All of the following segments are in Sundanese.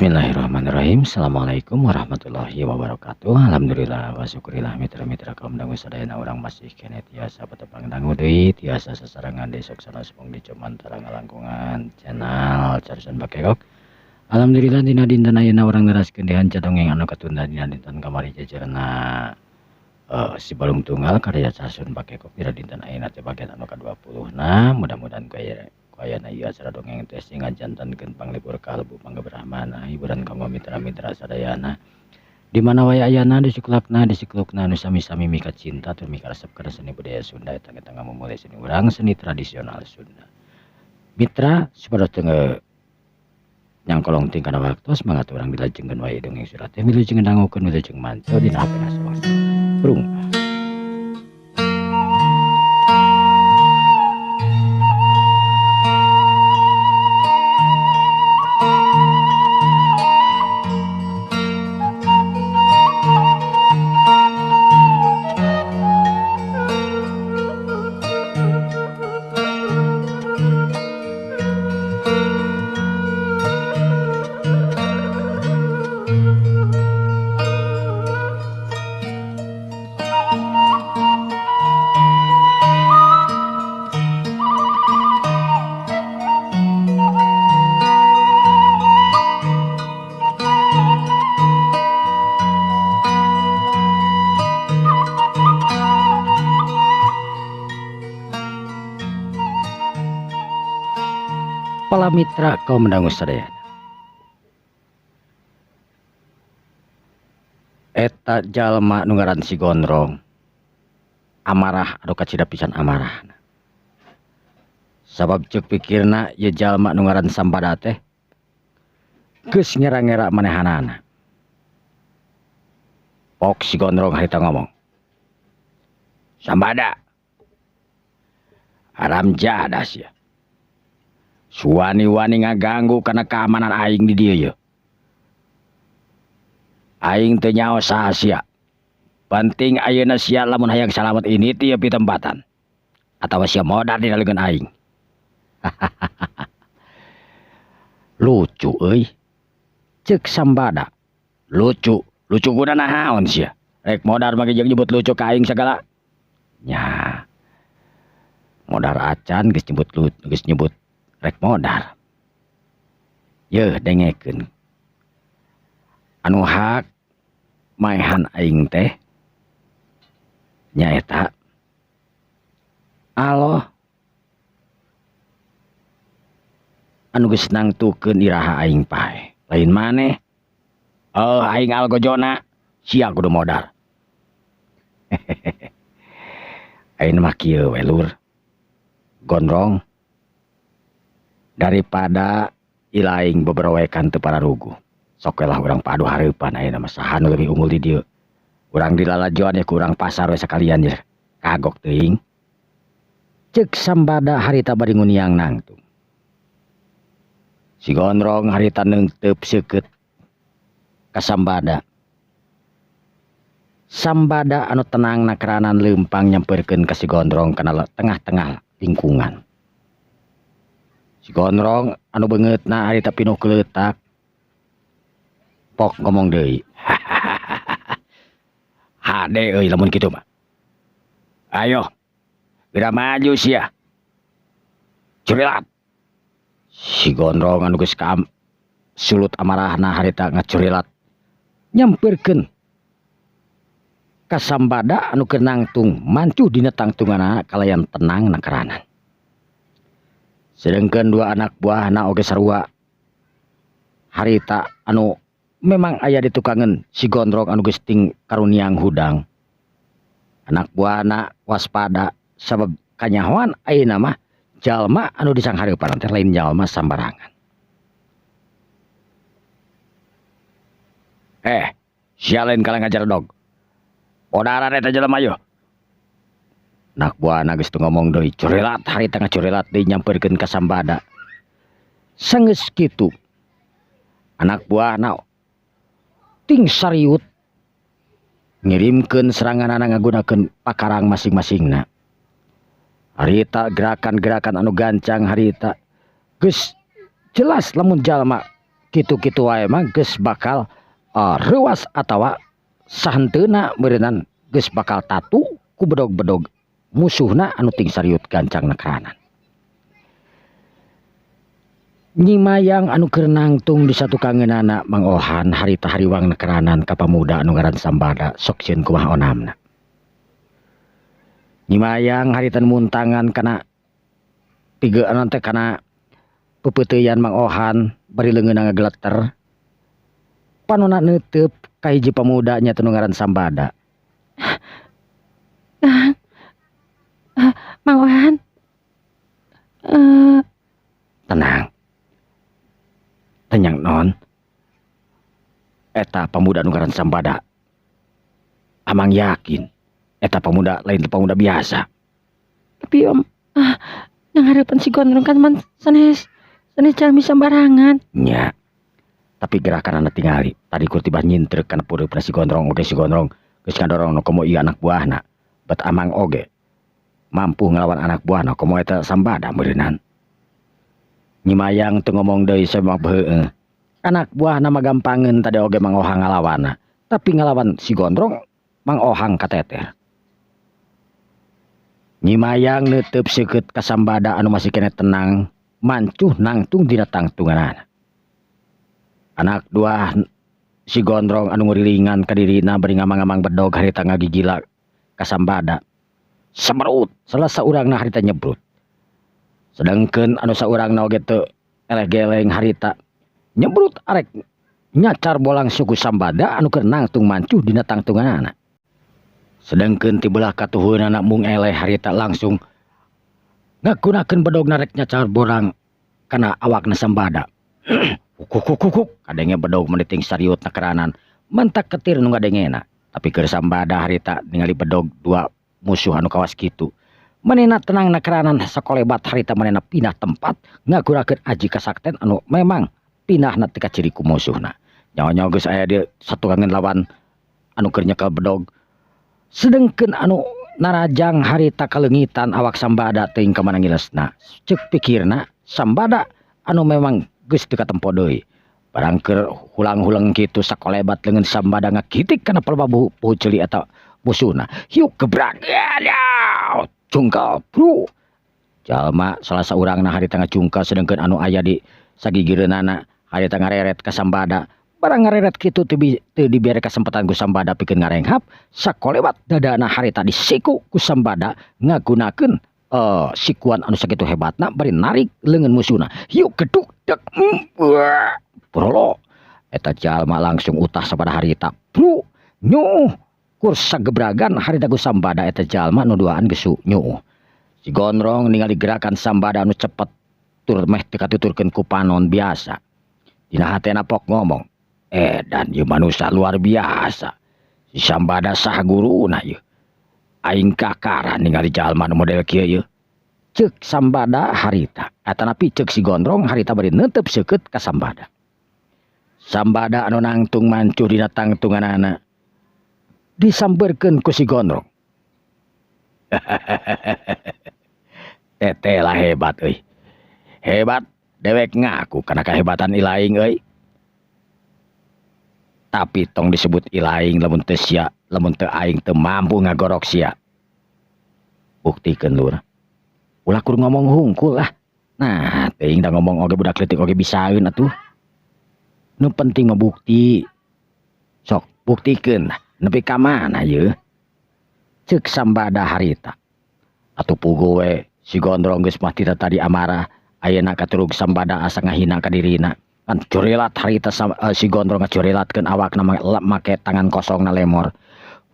Bismillahirrahmanirrahim. Assalamualaikum warahmatullahi wabarakatuh. Alhamdulillah wa syukurillah, mitra-mitra kaum dangu sadayana, urang masih keneh tiasa patepang dangu deui, tiasa sasarengan deui sok sanes mung di Cumantara ngalangkungan channel Carson Bakekok. Alhamdulillah, dina dinten ayeuna urang neraskeun deui dongeng anu katunda dina dinten kamari, jejerna Si Balung Tunggal karya Carson Bakekok. Dina dinten ayeuna teh bagian anu ka-20. Nah, mudah-mudahan kaya ayana ieu acara dongeng teh sing ngajantenkeun panglipur kalbu, panggebrahmana, hiburan kanggo mitra-mitra sadayana di mana wae ayana, di suklakna, di siklukna, nu sami-sami mika cinta tur mika resep kana seni budaya Sunda eta eta ngamumule seni urang, seni tradisional Sunda. Mitra, supados teu nyangkolong ting kana waktu, semangat urang dilajengkeun wae dongeng surat teh. Wilujeng dangukeun, wilujeng manco dina HP na sawang brung. Para mitra kaum dangu sadayana, eta jalma nu ngaran si Gondrong amarah anu kacida pisan amarahna, sabab ceuk pikirna ieu jalma nu ngaran Sambada teh geus ngera-ngera manehanana. Pok si Gondrong harita ngomong, "Sambada, haram jadah sia. Suwani-wani ngaganggu kana keamanan aing di dieu ye. Aing teu nyaho saha sia. Penting ayeuna sia lamun hayang salamet ini ti ieu pitempatan. Atawa sia modar dina leungeun aing." "Lucu euy," cek Sambada. "Lucu, lucu guna naon sia? Rek modar mah jeung nyebut lucu ka aing segala." "Nya. Modar acan geus nyebut lucu, geus nyebut rek modar. Yeuh, dengekeun. Anu hak maehan aing teh nyaeta Allah anu geus nangtukeun iraha aing paeh, lain maneh. Oh, aing algojona, sia kudu modar. Aing mah kieu we, lur. Gondrong, daripada ilaing beberowekan teu pararuguh. Sok we lah urang padu hareupan ayeuna mah saha nu leuwih unggul di dieu. Urang dilalajoan ya ku urang pasar we sakalian ye. Kagok teuing," cek Sambada harita bari nguniang nangtung. Si Gondrong harita neungteup seukeut ka Sambada. Sambada anu tenang nakeranan leumpang nyamperkeun ka si Gondrong kana tengah-tengah lingkungan. Si Gondrong anu beungeutna harita pinuh keleutak. Pok ngomong deui. "Hade euy lamun kitu mah. Ayo. Geura maju sia. Curilat." Si Gondrong anu geus kaam sulut amarahna harita ngacurilat nyamperkeun ka Sambada anu keur nangtung mancuh dina tangtunganna kalayan tenang nakeranan. Sedengkeun dua anak buahna oge sarua harita anu memang aya di tukangeun si Gondrong anu geus ting karuniang hudang. Anak buahna waspada sabab kanyahoan ayeuna mah jalma anu disanghareupan teh lain jalma sambarangan. "Eh, sia lain kalah ngajar dog. Podaran eta jelema yeuh." Anak buahna geus teu ngomong deui, curilat harita ngacurilat deui nyamperkeun ka Sambada. Sanggeus kitu, anak buahna ting sariut ngirimkeun seranganana ngagunakeun pakarang masing-masingna. Harita gerakan-gerakan anu gancang harita geus jelas lamun jalma Kitu-kitu wae mah geus bakal reuas atawa sahenteuna meureunnan geus bakal tatu ku bedog-bedog musuhna anu ting sariut gancang nekeranan. Nyi Mayang anu keur nangtung di satukangeunana Mang Ohan harita hariwang nekeranan ka pamuda anu ngaran Sambada sok sieun kumaha onamna. Nyi Mayang harita muntangan kana tiga anu teh kana pepeuteuyan Mang Ohan bari leungeunna ngageleter. Panona neuteup ka hiji pamuda nya teh nu ngaran Sambada. Mang Ohan. Tenang. Tenyang non. Eta pamuda nu ngaran Sambada. Amang yakin eta pamuda lain pamuda biasa. Tapi om, nang harapan si Gondrong kan man sanes sanes jalmi sambarangan. Nya. Tapi gerakan anak tingali tadi kur tiba nyintrek kana pureup si Gondrong oge si Gondrong geus ngadorong nu komo ieu anak buahna. Bet amang oge mampu ngelawan anak buahna komo eta Sambada meureunan. Nyi Mayang teu ngomong deui sebab heueuh. Anak buahna mah gampangeun tadi oge Mang Ohang ngalawanna. Tapi ngalawan si Gondrong Mang Ohang kateter. Nyi Mayang neuteub seukeut ka Sambada anu masih keneh tenang mancuh nangtung dina tangtunganana. Anak dua si Gondrong anu ngurilingan ka dirina bari ngamang-ngamang bedog harita ngagigila ka Sambada. Semerut salah saurangna harita nyebrut. Sedangkeun anu saurangna oge teu eleh geleng harita nyebrut arek nyacar bolang suku Sambada anu keur nangtung mancuh dina tangtunganana. Sedangkeun ti belah katuhunana mung eleh harita langsung ngagunakeun bedogna rek nyacar borang kana awakna Sambada. Kukukukuk kadenge bedog meniting sariut nakeranan mentak ketir nu ngadengena. Tapi keur Sambada harita ningali bedog dua musuh anu kawas kitu. Manehna tenang nakeranan sakolebat harita manehna pindah tempat ngagunakeun aji kasakten anu memang pindahna teu kaciri ku musuhna. Nyawa-nyawa geus aya di satukangeun lawan anu keur nyekel bedog. Sedengkeun anu narajang harita kaleungitan awak Sambada teuing ka mana ngilesna. Ceuk pikirna Sambada anu memang geus teu katempo deui. Barang keur hulang-huleng kitu sakolebat leungeun Sambada ngakitik kana palebah buhu ceuli eta musuhna. Hiuk gebrak. Cungkal bro. Jalma salah saurangna harita ngacungkal sedengkeun anu aya di sagigireunana harita ngareret ka Sambada. Barang ngareret kitu teu dibere kasempatan ku Sambada pikeun ngarenghap, sakolebat dadana harita disiku ku Sambada ngagunakeun sikuan anu sakitu hebatna bari narik leungeun musuhna. Hiuk geduk dek. Brolo. Eta jalma langsung utah sapada harita. Bro, nyuh. Kur sagebragan harita ku Sambada eta jalma nu duaan geus nyuh. Si Gondrong ningali gerakan Sambada anu cepet tur meh teu katuturkeun ku panon biasa. Dina hatena pok ngomong, edan ieu manusia luar biasa. Si Sambada sah guruna ieu. Aing kakara ningali jalma nu model kieu ieu. Ceuk Sambada harita. Atanapi ceuk si Gondrong harita bari neuteup seukeut ka Sambada. Sambada anu nangtung mancuh dina tangtunganana disamberkeun ku si Gondrong. Teteh lah hebat euy. Hebat dewek ngaku kana kahebatan ilaing euy. Tapi tong disebut ilaing lamun teu sia, lamun teu aing teu mampu ngagorok sia. Buktikeun lur. Ulah kur ngomong hungkul lah. Nah, teuing da ngomong oge budak leutik oge bisaeun atuh. Nu penting mah bukti. Sok buktikeun nepi ka mana yeuh. Ceuk Sambada harita. Atuh puguh we si Gondrong geus mah tita tadi amarah, ayeuna katurug Sambada asa ngahina ka dirina. Kan curilat harita si Gondrong ngacurilatkeun awakna make tangan kosongna lemor.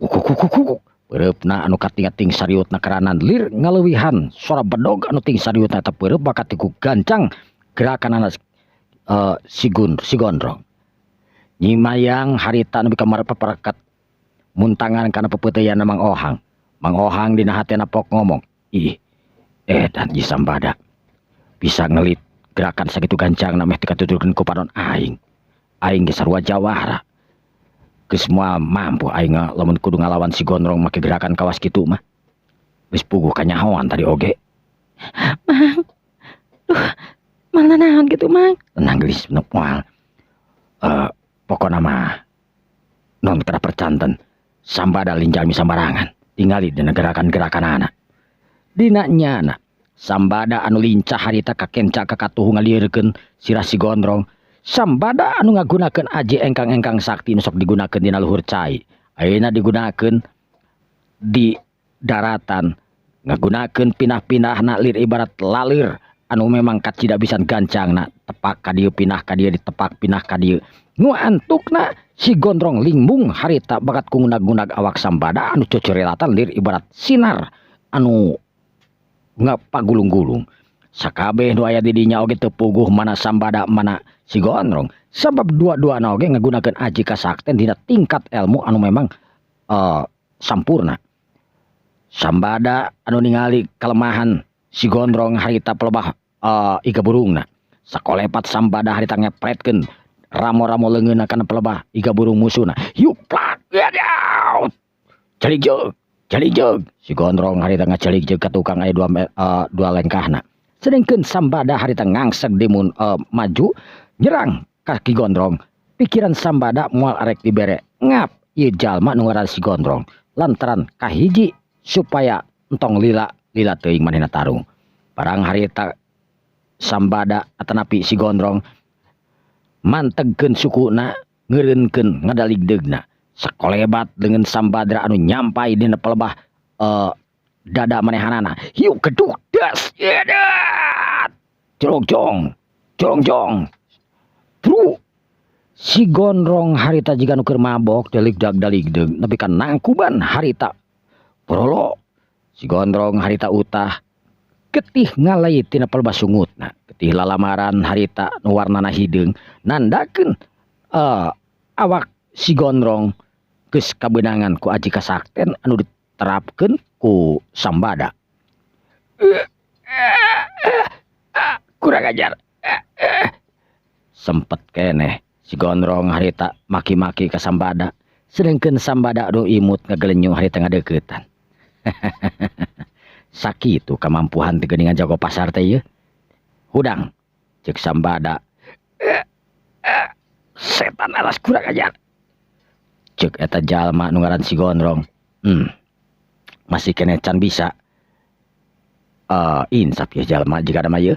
Kukukukukuk. Peureupna anu katingating sariutna keranan lir ngaleuwihan sora bedog anu ting sariutna eta peureub bakat ku gancang gerakanana si Gondrong. Nyi Mayang harita nu kamar paparekat muntangan kana pepeuteuyana Mang Ohang. Mang Ohang dina hatena pok ngomong, ih, edan ieu Sambada bisa ngelit gerakan sakitu gancangna meh teu katuturkeun ku panon aing. Aing ge sarua jawara. Geus moal mampu aing lamun kudu ngalawan si Gondrong make gerakan kawas kitu mah. Geus puguh kanyahoan tadi oge. Mang, duh, mana naon gitu Mang? Tenang geus moal. Pokona mah non kada percanten Sambada lain jalmi sambarangan, tingali dina gerakan-gerakanana. Dina nyana Sambada anu lincah harita kakenca kakatuhu ngalieurkeun sirah si Gondrong. Sambada anu ngagunakeun aji engkang-engkang sakti nu sok digunakeun dina luhur cai, ayeuna digunakeun di daratan, ngagunakeun pinah-pinahna lir ibarat lalir anu memang kacida pisan gancangna, tepak ka dieu, pinah ka dieu, ditepak pinah ka dieu. Nu antukna si Gondrong lingbung harita bakat ku ngunag-ngunag awak Sambada anu cocorelatan lir ibarat sinar anu ngapagulung-gulung. Sakabeh nu aya di dinya oge teu puguh mana Sambada mana si Gondrong, sabab dua-duana oge ngagunakeun aji kasakten dina tingkat ilmu anu memang sampurna. Sambada anu ningali kelemahan si Gondrong harita pelebah iga burungna, sakolepat Sambada harita ngepretkeun ramo-ramo leungeunna kana pelebah iga burung musuhna. Yuk plak celik jeug celik jeug. Si Gondrong harita ngacelik jeug ka tukang aya dua lengkahna, sedengkeun Sambada harita ngangseg dimun maju nyerang ka Ki Gondrong. Pikiran Sambada moal arek dibere ngap ieu jalma nu ngaran si Gondrong, lantaran kahiji supaya entong lila lila teuing manehna tarung. Barang harita Sambada atanapi si Gondrong mantegkeun sukuna, ngeureunkeun ngadaligdeugna, sakolebat dengan Sambadra anu nyampai dina pelebah dada manehanana. Hiu keduk das edat jong jong jong tru. Si Gondrong harita jiga nu keur mabok, daligdag daligdeug nepi ka nangkuban harita prolo. Si Gondrong harita utah getih ngalai tina pelebah sungutna, getih lalamaran harita nu warnana hideung, nandakeun awak si Gondrong geus kabeunangan ku aji kasakten anu diterapkeun ku Sambada. Kurang ajar. Sempet keneh si Gondrong harita maki-maki ka Sambada, sedengkeun Sambada anu imut ngagelenyu harita ngadeuketan. Sakitu kamampuhan teh geuningan jago pasar teh ieu. Hudang, ceuk Sambada. Setan alas, kurang ajar, ceuk eta jalma nu ngaran si Gondrong. Masih keneh can bisa. Insaf ya jalma jiga mah ieu,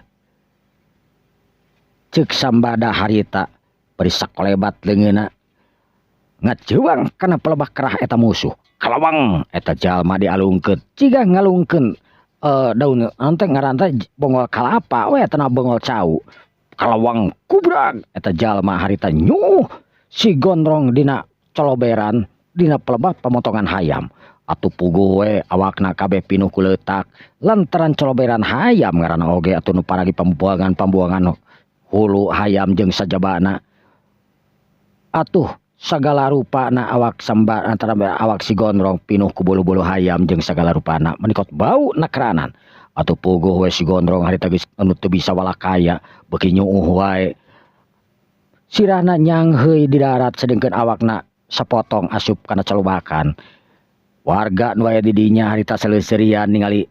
ceuk Sambada harita bari sakolebat leungeunna ngaceuwang kana pelebah kerah eta musuh. Kalawang eta jalma dialungkeun jiga ngalungkeun daun naon teh ngaran teh, bonggol kalapa we eta bonggol cau. Kalawang kubrag eta jalma harita nyuh si Gondrong dina coloberan dina pelebah pemotongan hayam. Atuh puguh we awakna kabeh pinuh ku leutak lantaran coloberan hayam ngaranna oge atuh nu paragi pambuangan-pambuangan hulu hayam jeung sajabana. Atuh sagala rupana awak samba antara awak si Gondrong pinuh ku bulu-bulu hayam jeung sagala rupana menikot bau nakranan. Atuh puguh we si Gondrong harita geus anu teu bisa walakaya, beuki nyuuh wae, sirahna nyangheui di darat, sedengkeun awakna sapotong asup kana calobakan. Warga nu aya di dinya harita seleuserian ningali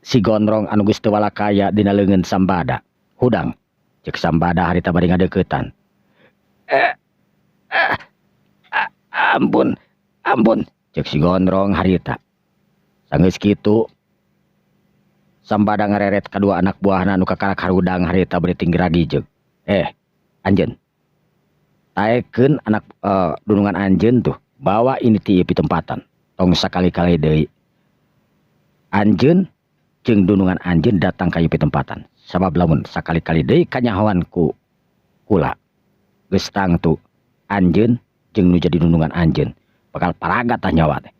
si Gondrong anu geus teu walakaya dina leungeun Sambada. Hudang, ceuk Sambada harita bari ngadeuketan. Eh, ampun, ampun, ceuk si Gondrong harita. Sanggeus kitu Sambada ngareret kadua anak buahna nu kakarak harudang harita bari tinggi. Eh, anjeun, taekeun anak dunungan anjeun tuh, bawa ini ti ieu pitempatan. Tong sakali-kali deui anjeun jeung dunungan anjeun datang ka ieu pitempatan, sabab lamun sakali-kali deui kanyahoan ku kula, geus tangtu anjeun jeung nu jadi dunungan anjeun bakal paragat tah nyawa teh,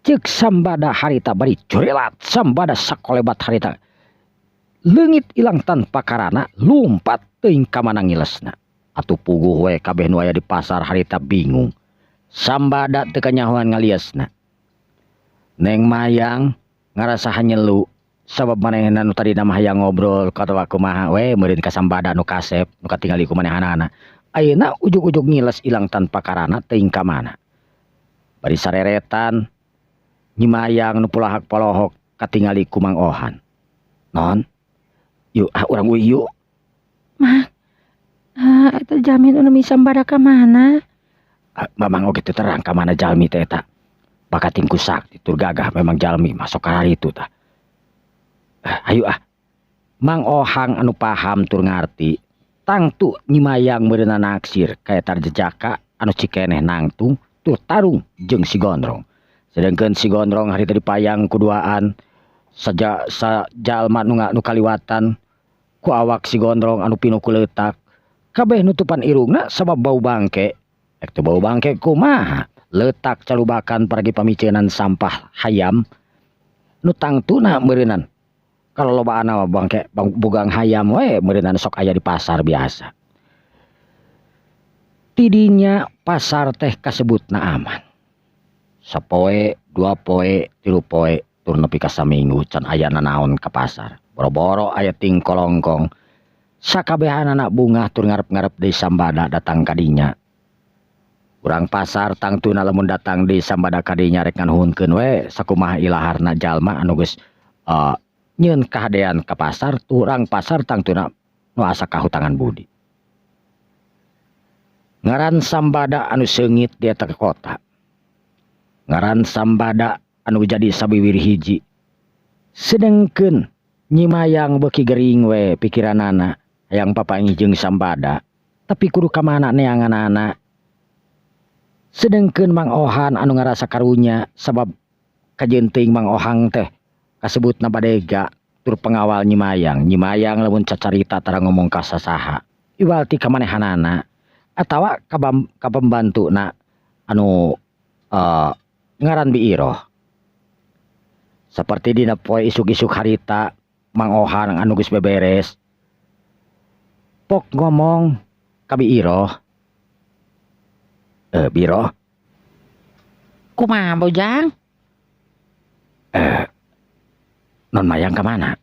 ceuk Sambada harita bari curelat. Sambada sakolebat harita leungit ilang tanpa karana, lumpat teuing ka mana ngilesna. Atuh puguh we kabeh nu aya di pasar harita bingung, Sambada teu kanyahoan ngaliasna. Neng Mayang ngarasa hanyelu sabab manehna nu tadina mah hayang ngobrol katawa kumaha we meureun ka Sambada nu kasep nu katingali ku manehanana, ayeuna ujug-ujug ngiles ilang tanpa karana teuing ka mana. Bari sareretan Nyi Mayang nu pulahak polohok katingali ku Mang Ohan. Non, yuk ah, urang uih yuk. Mang, ah, Kumaha eta jalmi nu nami Sambada ka mana? Mamang oge teu terang ka mana jalmi teh eta. Bakating ku sakti tur gagah memang jalmi masuk ka itu tah. Ayo ah. Mang Ohang anu paham tur ngarti tangtu Nyi Mayang meureunna naksir ka eta jejaka anu cikeneh nangtung tur tarung jeung si Gondrong. Sedengkeun si Gondrong harita dipayang kuduaan saja sajalma nu kaliwatan ku awak si Gondrong anu pinuh ku leutak kabeh nutupan irungna sabab bau bangke. Ek teu bau bangke kumaha leutak calubakan paragi pamiceunan sampah hayam nu tangtuna meureunan. Kalau lobaana mah bangke bugang hayam we meureunan sok aya di pasar biasa. Tidinya pasar teh kasebutna aman. Sapoe, dua poe, tilu poe, tur nepi ka saminggu can aya nanaon ka pasar. Boro-boro aya tingkolongkong. Sakabehanana bungah tur ngarep-ngarep deui Sambada datang ka dinya. Urang pasar tangtuna lamun datang deui Sambada ka dinya rek nganuhunkeun we sakumaha ilaharna jalma anu geus nyeun kahadean ka pasar, urang pasar tangtuna nu asa kahutangan budi. Ngaran Sambada anu seungit di eta kota. Ngaran Sambada anu jadi sabiwir hiji. Sedengkeun Nyi Mayang beuki gering we pikiranana hayang papanggih jeung Sambada, tapi kudu ka mana neanganana. Sedengkeun Mang Ohan anu ngarasa karunya sabab kajeun teuing Mang Ohang teh kasebutna badega tur pengawal Nyi Mayang. Nyi Mayang lamun cacarita tara ngomong ka sasaha iwal ti kamanehanana atawa ka pembantuna anu ngaran Bi Iroh. Saperti dina poe isuk-isuk harita Mang Ohan anu geus beberes pok ngomong ka Bi Iroh. Bi Iroh. Kumaha Bojang? Non Mayang ka mana?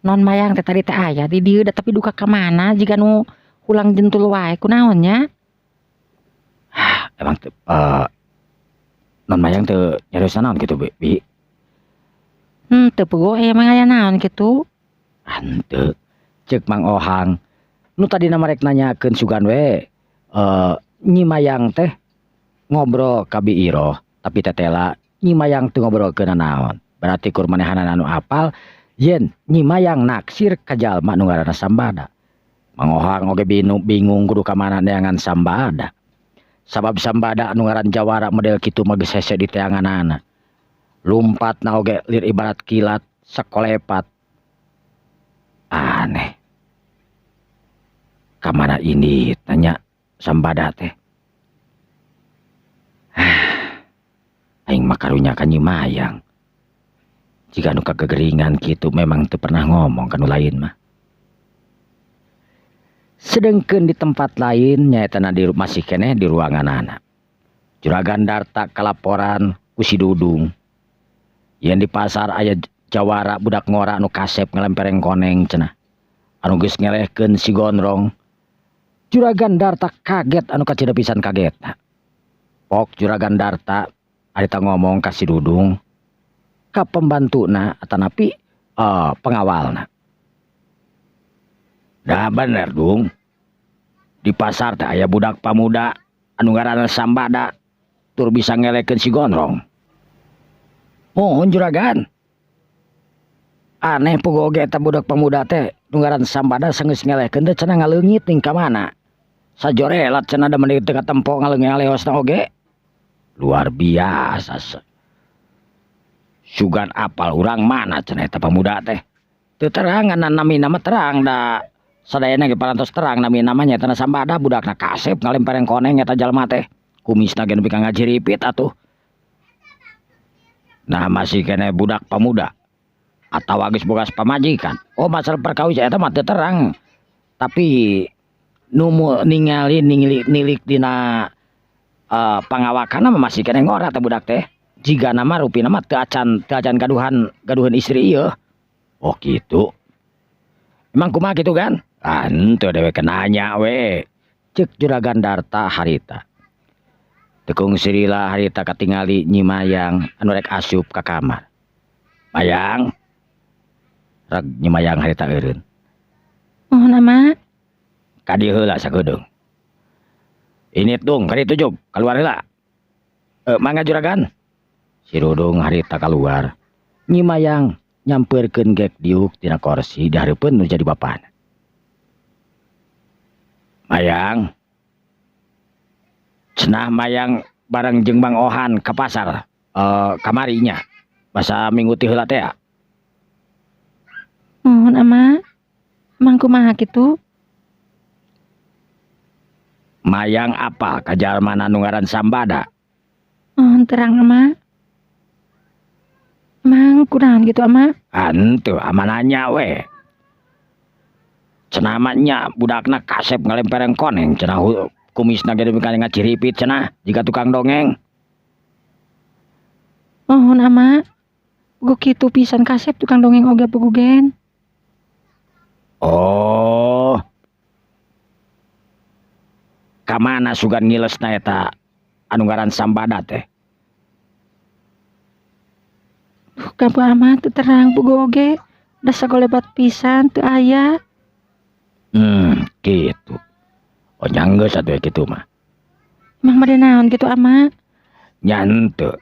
Non Mayang teh tadi teh aya di dieu da tapi duka ka mana jiga nu hulang jentul wae kunaon nya? Emang teu, Non Mayang teu nyarios naon kitu Bi? Teu puguh emang aya naon kitu? Henteu. Ceuk Mang Ohang nu tadina marek nanyakeun sugan we Nyi Mayang teh ngobrol ka Bi Iroh tapi tetela Nyi Mayang teu ngobrolkeun naon. Berarti kur manehanana anu apal yen Nyi Mayang naksir ka jalma nu ngaranna Sambada. Mang Ohang oge bingung kudu ka mana neangan Sambada. Sabab Sambada anu ngaran jawara model kitu mah geus hese diteanganana. Lumpatna oge lir ibarat kilat sakolepat. Aneh. Ka mana ini tanya Sambada teh. Aing mah karunya ka Nyi Mayang. Jika nu kagegeringan kitu memang teu pernah ngomong ka nu lain mah. Sedengkeun di tempat lain nyaeta di masih keneh di ruanganana. Juragan Darta kalaporan ku si Dudung. Yen di pasar aya jawara budak ngora anu kasep ngalempereng koneng cenah. Anu geus ngelehkeun si Gondrong. Juragan Darta kaget anu kacida pisan kagetna. Pok Juragan Darta harita ngomong ka si Dudung ka pembantuna atanapi pengawalna. Dah bener Dung. Di pasar teh aya budak pamuda anu ngaranna Sambada tur bisa ngelekeun si Gondrong. Mohon juragan. Aneh puguh oge eta budak pamuda teh nu ngaran Sambada sanggeus ngelehkeun teh cenah ngaleungit ning ka mana. Sajorelat cenah da mending teu katempo ngaleungit oge. Luar biasa. Sugan apal urang mana cenah eta pamuda teh. Teu terang ngan namina mah terang da sadayana ge parantos terang nami namanya eta Sambada budakna kasep ngalempereng koneng eta jalma teh. Kumisna ge nepi ka ngajiripit atuh. Nah masih kene budak pamuda atawa geus boga pamajikan. Oh masalah perkawis eta mah teu terang. Tapi nu ningali nilik dina pangawakanna mah masih kene ngora teh budak teh. Jigana mah rupina mah teu acan gaduhan istri ieu. Oh kitu. Emang kumaha kitu kan? Ah henteu dewek nanya we. Ceuk Juragan Darta harita. Tekung sirila harita katingali Nyi Mayang anu rek asup ka kamar. Mayang. Reg Nyi Mayang harita eureun. Mohon ama. Ka dieu heula sakedeung. Ini tung ka ditu jug, kaluar heula. Mangga juragan. Si Rudung harita kaluar. Nyi Mayang nyampeurkeun gek diuk tina korsi di hareupeun nu jadi bapana. Mayang. Cenah Mayang bareng jeung Mang Ohan ka pasar kamarinya. Basa minggu ti heula teh. Mohon ama. Mang kumaha kitu? Mayang apa ka jalmana nu ngaran Sambada? Mohon terang ama. Mang kunaon gitu ama? Henteu, ama nanya we. Cenah mah nya budakna kasep ngalempereng koneng cenah kumisna ge dupi ka ngaciripit cenah jiga tukang dongeng. Mohon ama. Puguh kitu pisan kasep tukang dongeng oge puguh gen. Oh. Kamana sugan ngilesna eta anu ngaran Sambada teh? Duh, kamu ama teu terang puguh oge. Da sagolebat pisan teu aya. Gitu. Oh nya geus atuh kitu mah. Emang bade naon kitu ama? Nya henteu.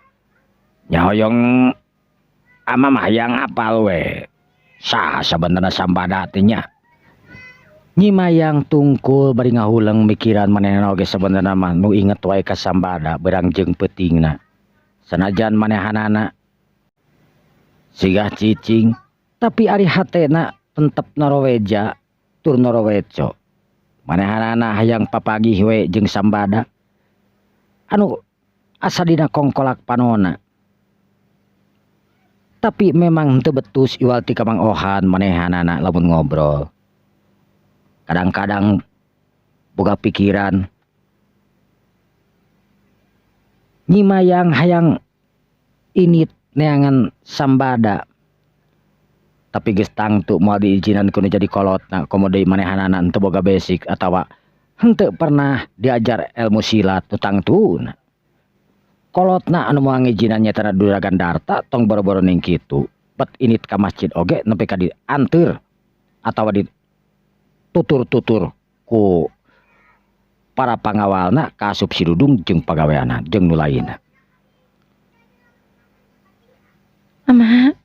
Nya hoyong ama mah hayang apal we. Saha sabenerna Sambada teh nya? Nyi Mayang tungkul bari ngahuleng mikiran manehna oge sabenerna mah nu inget wae ka Sambada berang jeung peutingna. Sanajan manehanana sigah cicing tapi ari hatena tentep noroweja tur noroweco. Manehanana hayang papagih we jeung Sambada anu asa dina kongkolak panona. Tapi memang henteu betus iwal ti ka Mang Ohan manehanana lamun ngobrol. Kadang-kadang boga pikiran Nyi Mayang hayang init neangan Sambada. Tapi geus tangtu moal diizinan ku nu jadi kolotna komo deui manehanana henteu boga basic atawa henteu pernah diajar ilmu silat nu tangtuna. Kolotna anu moal ngijinan nyaeta Juragan Darta tong boro-boro ning kitu. Bet init ka masjid oge nepi ka dianteur atawa di tutur-tutur ku para pangawalna kaasup si Dudung jeung pagaweanna jeung nu lainna. Ama.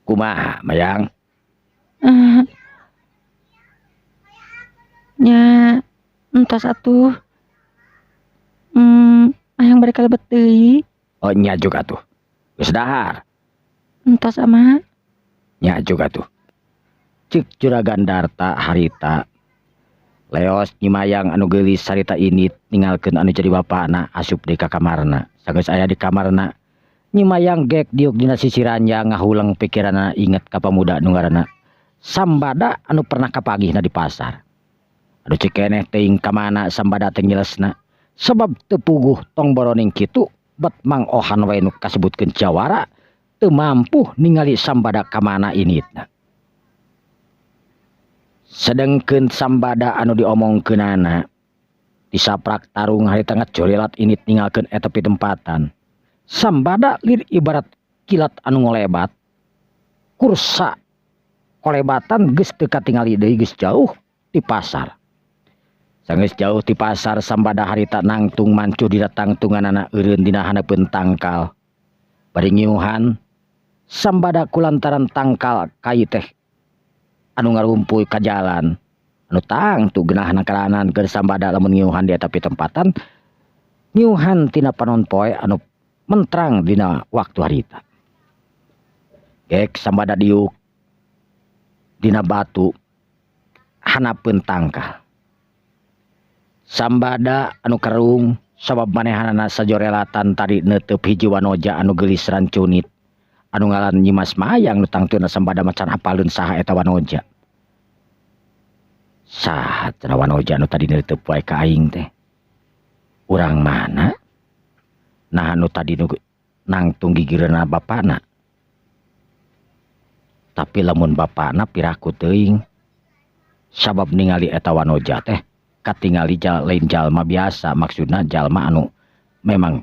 Kumaha Mayang? Nya entos atuh. Hayang bade kalebet deui. Oh nya juga tuh. Geus dahar. Entos ama. Nya juga tuh. Cik Juragan Darta harita. Leos Nyi Mayang anu geulis harita init ninggalkeun anu jadi bapana asup deui ka kamarna. Sageus aya di kamarna Nyi Mayang gek diuk dina sisi ranjang ngahuleng pikiranna inget ka pamuda nu ngaranna Sambada anu pernah kapagihna di pasar. Aduh cikeneh teuing ka mana Sambada teh ngilesna sebab teu puguh tong boroning kitu bet Mang Ohan wae nu kasebutkeun jawara teu mampu ningali Sambada ka mana initna. Sedengkeun Sambada anu diomongkeunana disaprak tarung harita ngacurilat init ninggalkeun eta pitempatan. Sambada lir ibarat kilat anu ngolebat kursa kolebatan geus teu katingali deui geus jauh ti pasar. Sanggeus jauh ti pasar Sambada harita nangtung mancuh dina tangtunganana eureun dina haneupeun tangkal. Bari ngiuhan Sambada kulantaran tangkal kai teh anu ngarumpuy ka jalan anu tangtu geunahna karanan keur Sambada lamun ngiuhan di eta pitempatan ngiuhan tina panon poe anu mentrang dina waktu harita. Gek Sambada diuk dina batu hanapeun tangkal. Sambada anu kerung sabab manehanana sajorelatan tadi neuteup hiji wanoja anu geulis rancunit anu ngaran Nyimas Mayang nu tangtuna Sambada macan apaleun saha eta wanoja. Saha cenah wanoja anu tadi neuteup wae ka aing teh? Urang mana? Nah anu tadi nu nangtung gigireunna bapana. Tapi lamun bapana piraku teuing sabab ningali eta wanoja teh katingali lain jalma biasa, maksudna jalma anu memang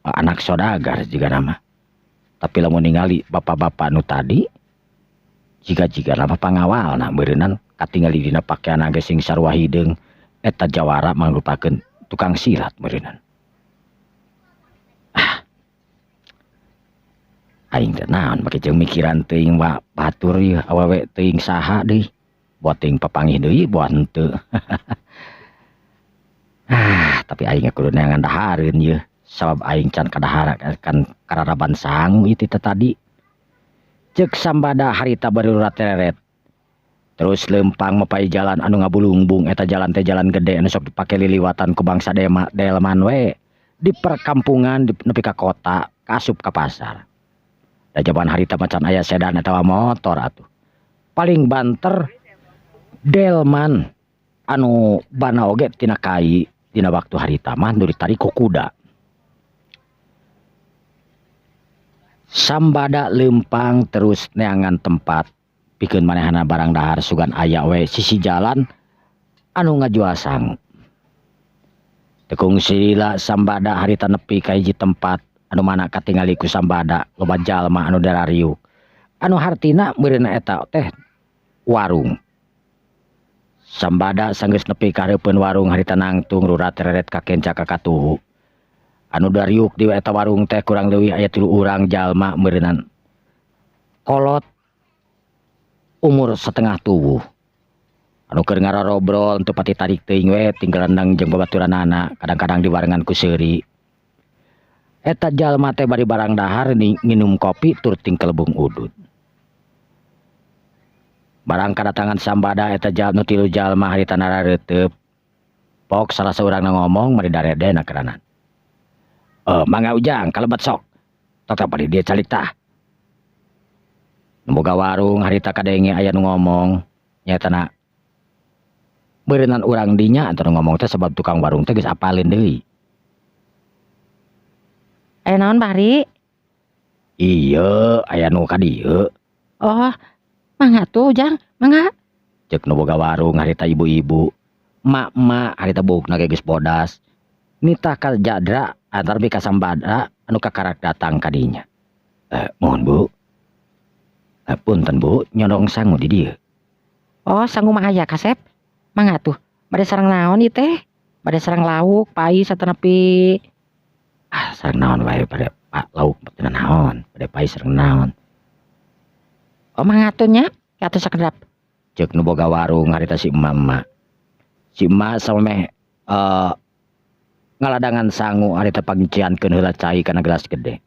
anak sodagar juga nama. Tapi lamun ningali bapak-bapak nu tadi Jiga-jiga mah pangawalna meureunan katingali dina pakeanna ge sing sarua hideung eta jawara mangrupakeun tukang silat meureunan. Ah. Aing teh naon make jeung mikiran teuing wa batur ieu awewe teuing saha deui. Boa teuing papanggih deui boa henteu. Ah, tapi aing kudu neangan dahareun ieu sabab aing can kadahar kan kararaban sangu ieu teh tadi. Ceuk Sambada harita bari teret. Terus lempang mapai jalan anu ngabulungbung eta jalan teh jalan gede anu sok dipake liliwatan ku bangsa delman we di perkampungan di nepi ka kota kasup ka pasar. Da jaman harita macan aya sedan atawa motor atuh. Paling banter delman anu bana oge tina kai dina waktu harita mah nu ditarik ku kuda. Sambada lempang terus neangan tempat pikeun manehna barang dahar sugan aya we sisi jalan anu ngajual sangu. Teu kungsi lila Sambada harita nepi ka hiji tempat anu mana katingali ku Sambada loba jalma anu darariuk. Anu hartina meureunna eta teh warung. Sambada sanggeus nepi ka hareupeun warung harita nangtung rurat reret ka kenca ka katuhu. Anu dariuk di eta warung teh kurang leuwih aya 3 urang jalma meureunan kolot umur setengah tubuh. Anu keur ngarobrol teu pati tarik teuing we tinggal rendang jeung babaturanana kadang-kadang dibarengan ku seuri. Eta jalma teh bari barang dahar nginum kopi tur tingkelebung udud. Barang kadatangan Sambada eta nu 3 jalma harita narareuteup. Pok salah saurangna ngomong mari daredena keranan. Mangga ujang kalebet sok. Tetep bari dia calik tah. Nu boga warung harita kadenge aya nu ngomong nyaetana beureunan urang dinya antara ngomong teh sebab tukang warung teh geus apaleun deui. Aya naon Bari? Iya, aya nu ka dieu. Oh, mangga tuh Ujang, mangga. Ceuk nu boga warung harita ibu-ibu. Mak-mak harita buukna ge geus bodas. Nitah ka jadra antar bi ka Sambada anu kakarak datang ka dinya. Mohon Bu. Punten Bu, nyondong sangu di dieu. Oh, sangu mah aya kasep. Mangga tuh. Bade sareng naon ieu teh? Bade sareng lauk, pais atanapi ah sareng naon wae bade pak lauk teu naon, bade pais sareng naon. Oh, mangga atuh nya, atuh sakedap. Ceuk nu boga warung harita si emak-emak. Si emak samemeh ngaladangan sangu harita pangciankeun heula cai kana gelas gede.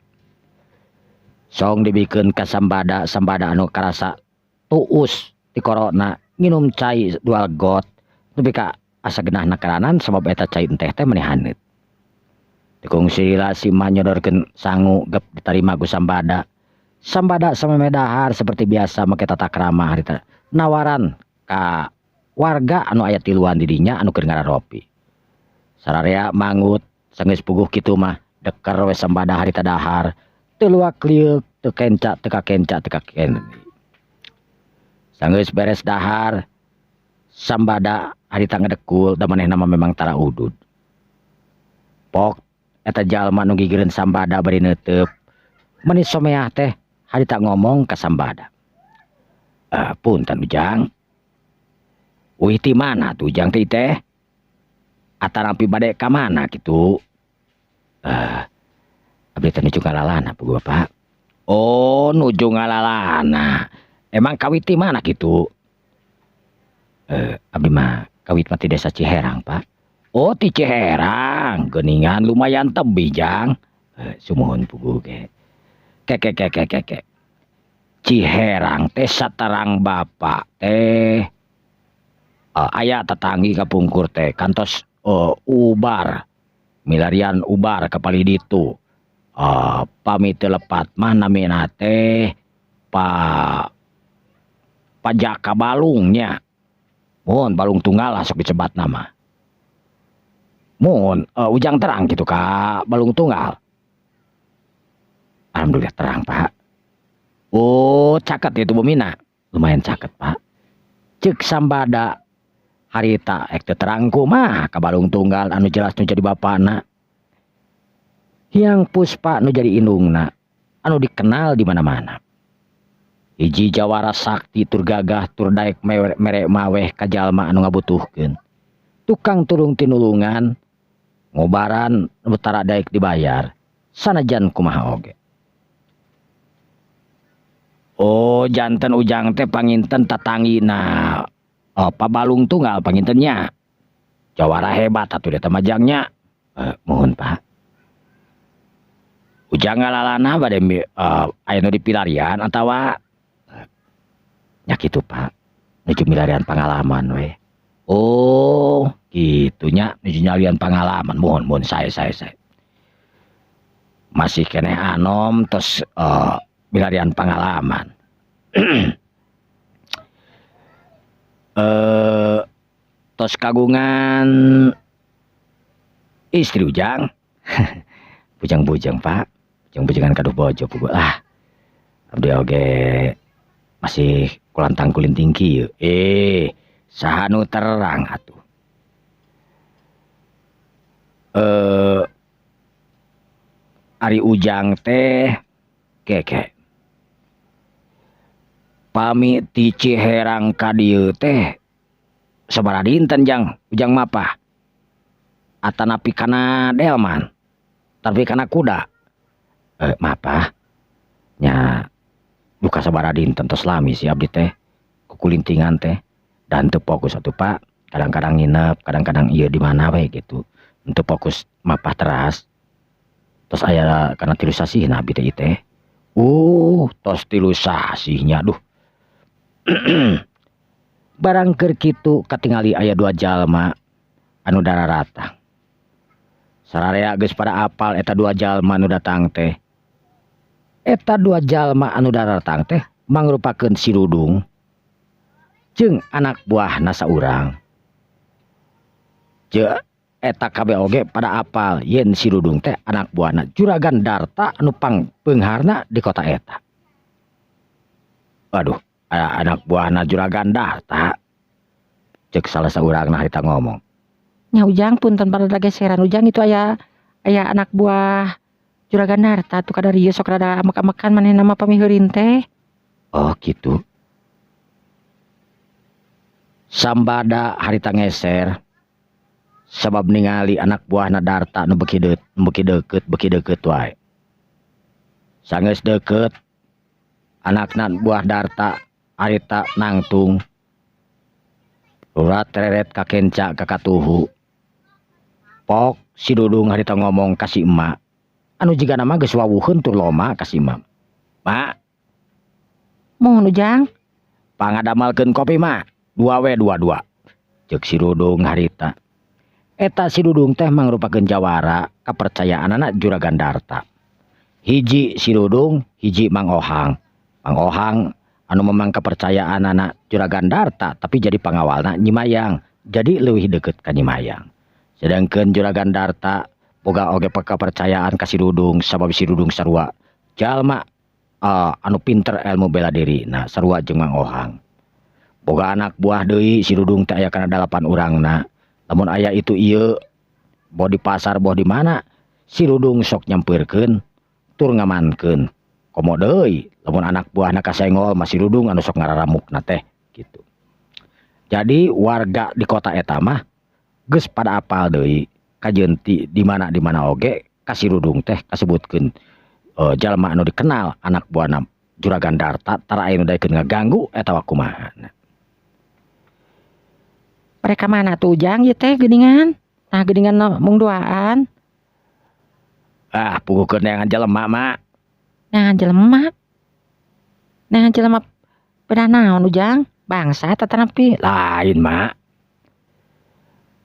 Song dibikeun ka Sambada, Sambada anu karasa tuus ti korona nginum cai 2 got nepi ka asa genahna karanan sabab eta cai enteh teh meni haneut. Dikungsi lah si emak nyodorkeun sangu gep ditarima ku Sambada. Sambada samemeh dahar seperti biasa make tata krama harita nawaran ka warga anu aya tiluan di dinya anu keur ngararopi. Sararea mangut sanggeus puguh kitu mah deker we Sambada harita dahar teu luak lieuk teu kenca teu kakenca teu kaken. Sanggeus beres dahar Sambada harita ngedekul da manehna mah memang tara udud. Pok eta jalma nu gigireun Sambada bari neuteup meni someah teh harita ngomong ka Sambada. Punten Ujang. Uih ti mana tuh Ujang teh teh? Atanapi bade ka mana kitu? Abdi teh nuju ngalalana puguh Bapak. Oh, nuju ngalalana. Emang kawit ti mana kitu? Abdi mah kawit mah ti desa Ciherang, Pak. Oh, ti Ciherang. Geuningan lumayan tebih, Jang. Sumuhun puguh ge. Ke ke ke ke ke ke. Ciherang teh saterang Bapak teh. Aya tetanggi kapungkur teh kantos ubar milarian ubar ka palih ditu. Pami teu lepat mah namina teh Pajaka Balung nya. Mun Balung Tunggal lah sok disebatna mah. Mun Ujang terang gitu ka Balung Tunggal. Alhamdulillah terang Pak. Oh caket itu bumina. Lumayan caket Pak. Ceuk Sambada harita ek teu terang kumaha ka Balung Tunggal anu jelas nu jadi bapana. Hyang Puspa nu jadi indungna anu dikenal di mana-mana. Hiji jawara sakti tur gagah tur daek mere maweh ka jalma anu ngabutuhkeun. Tukang tulung tinulungan ngobaran nu tara daek dibayar sanajan kumaha oge. Oh, janten Ujang teh panginten tatangina. Oh, pabalung tunggal pangintennya. Jawara hebat atuh eta mah jangnya. Mohon Pak. Ujang ngalalana bade aya nu dipilarian atawa nya kitu Pak. Nuju milarian pangalaman we. Oh, kitunya nuju nyalian pangalaman. Mohon mohon sae sae sae. Masih keneh anom tos milarian pangalaman. Tos kagungan istri Ujang. Bujang-bujang Pak. Bujang-bujangan kaduh bojo puguh lah. Abdi oge masih kulantang kulinting kieu. Saha nu terang atuh. Ari Ujang teh keke. Pami ti Ciherang ka dieu teh sabaraha dinten jang Ujang mapah? Atanapi kana delman, tapi kana kuda. Mapah nya duka sabaraha dinten tos lami sih abdi teh kukulintingan teh dan teu fokus atuh Pak. Kadang-kadang nginep, kadang-kadang ieu di mana we gitu. Teu fokus mapah teras. Tos aya kana 3 sasihna abdi teh ieu teh. Tos 3 sasihnya duh. Barang keur kitu katingali aya 2 jalma anu dararatang. Sararea geus pada apal eta 2 jalma anu datang teh. Eta 2 jalma anu daratang teh mangrupakeun si Dudung jeung anak buahna saurang. Jeung eta kabeh oge pada apal yen si Dudung teh anak buahna Juragan Darta anu pangbeungharna di kota eta. Waduh, anak buahna Juragan Darta. Cek salah saurangna harita ngomong. Nya Ujang punten pada geseran Ujang itu aya anak buah Juragan Darta tuh kada rieu sok rada amek-amekan manehna mah pamiheurin teh. Oh gitu. Sambada harita ngeser sabab ningali anak buahna Darta nu beuki deukeut beuki deukeut wae. Sanggeus deukeut anakna buah Darta harita nangtung. Urat reret kakenca kakatuhu. Pok si Dudung harita ngomong ka si emak. Anu jigana mah geus wawuheun tur loma ka si emak. Mak. Mohon Ujang. Pangadamalkeun kopi mak. 2 we 2 2. Ceuk si Dudung harita. Eta si Dudung teh mangrupakeun jawara kapercayaanana Juragan Darta. Hiji si Dudung, hiji Mang Ohang. Mang Ohang anu memang kepercayaanana Juragan Darta tapi jadi pangawalna Nyi Mayang, jadi leuwih deukeut ka Nyi Mayang. Sedangkeun Juragan Darta boga oge kepercayaan ka si Dudung sabab si Dudung sarua jalma anu pinter ilmu bela diri, nah sarua jeung Mang Ohang. Boga anak buah deui si Dudung teh aya kana 8 urangna. Lamun aya itu ieu boh di pasar boh di mana si Dudung sok nyampeurkeun tur ngamankeun. Komo deui lamun anak buahna kasenggol mah si Dudung anu sok ngararamukna teh gitu. Jadi warga di kota eta mah geus pada apal deui kajeun ti di mana di mana oge ka si Dudung teh kasebutkeun jalma anu dikenal anak buahna Juragan Darta tara aya nu daekeun ngaganggu eta kumaha. Mereka mana tuh Ujang ieu teh geuningan? Nah geuningan mung duaan. Ah, puguhkeun neangan jelema mak. Neangan jelema. Neangan jelema pedah naon Ujang? Bangsa tatanapi. Lain mak.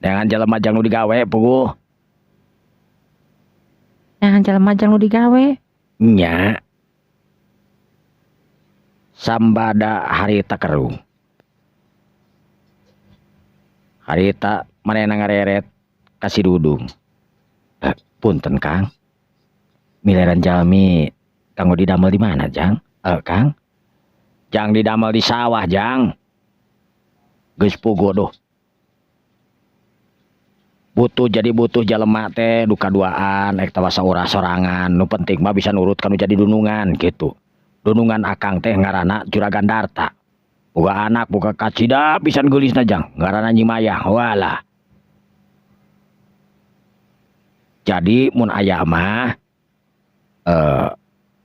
Neangan jelema jang nu digawe puguh. Neangan jelema jang nu digawe. Nya. Sambada harita kerung. Harita manehna ngareret ka si Dudung. Punten Kang. Miliaran jalmi kanggo didamel di mana Jang? Kang. Jang didamel di sawah Jang. Geus puguh duh. Butuh jadi butuh jalema teh duka duaan ek tawa saurang sorangan nu penting mah bisa nurut kanu jadi dunungan gitu. Dunungan akang teh ngaranna Juragan Darta. Boga anak boga kacida pisan geulisna jang, ngaranna Nyi Mayang. Walah. Jadi mun aya mah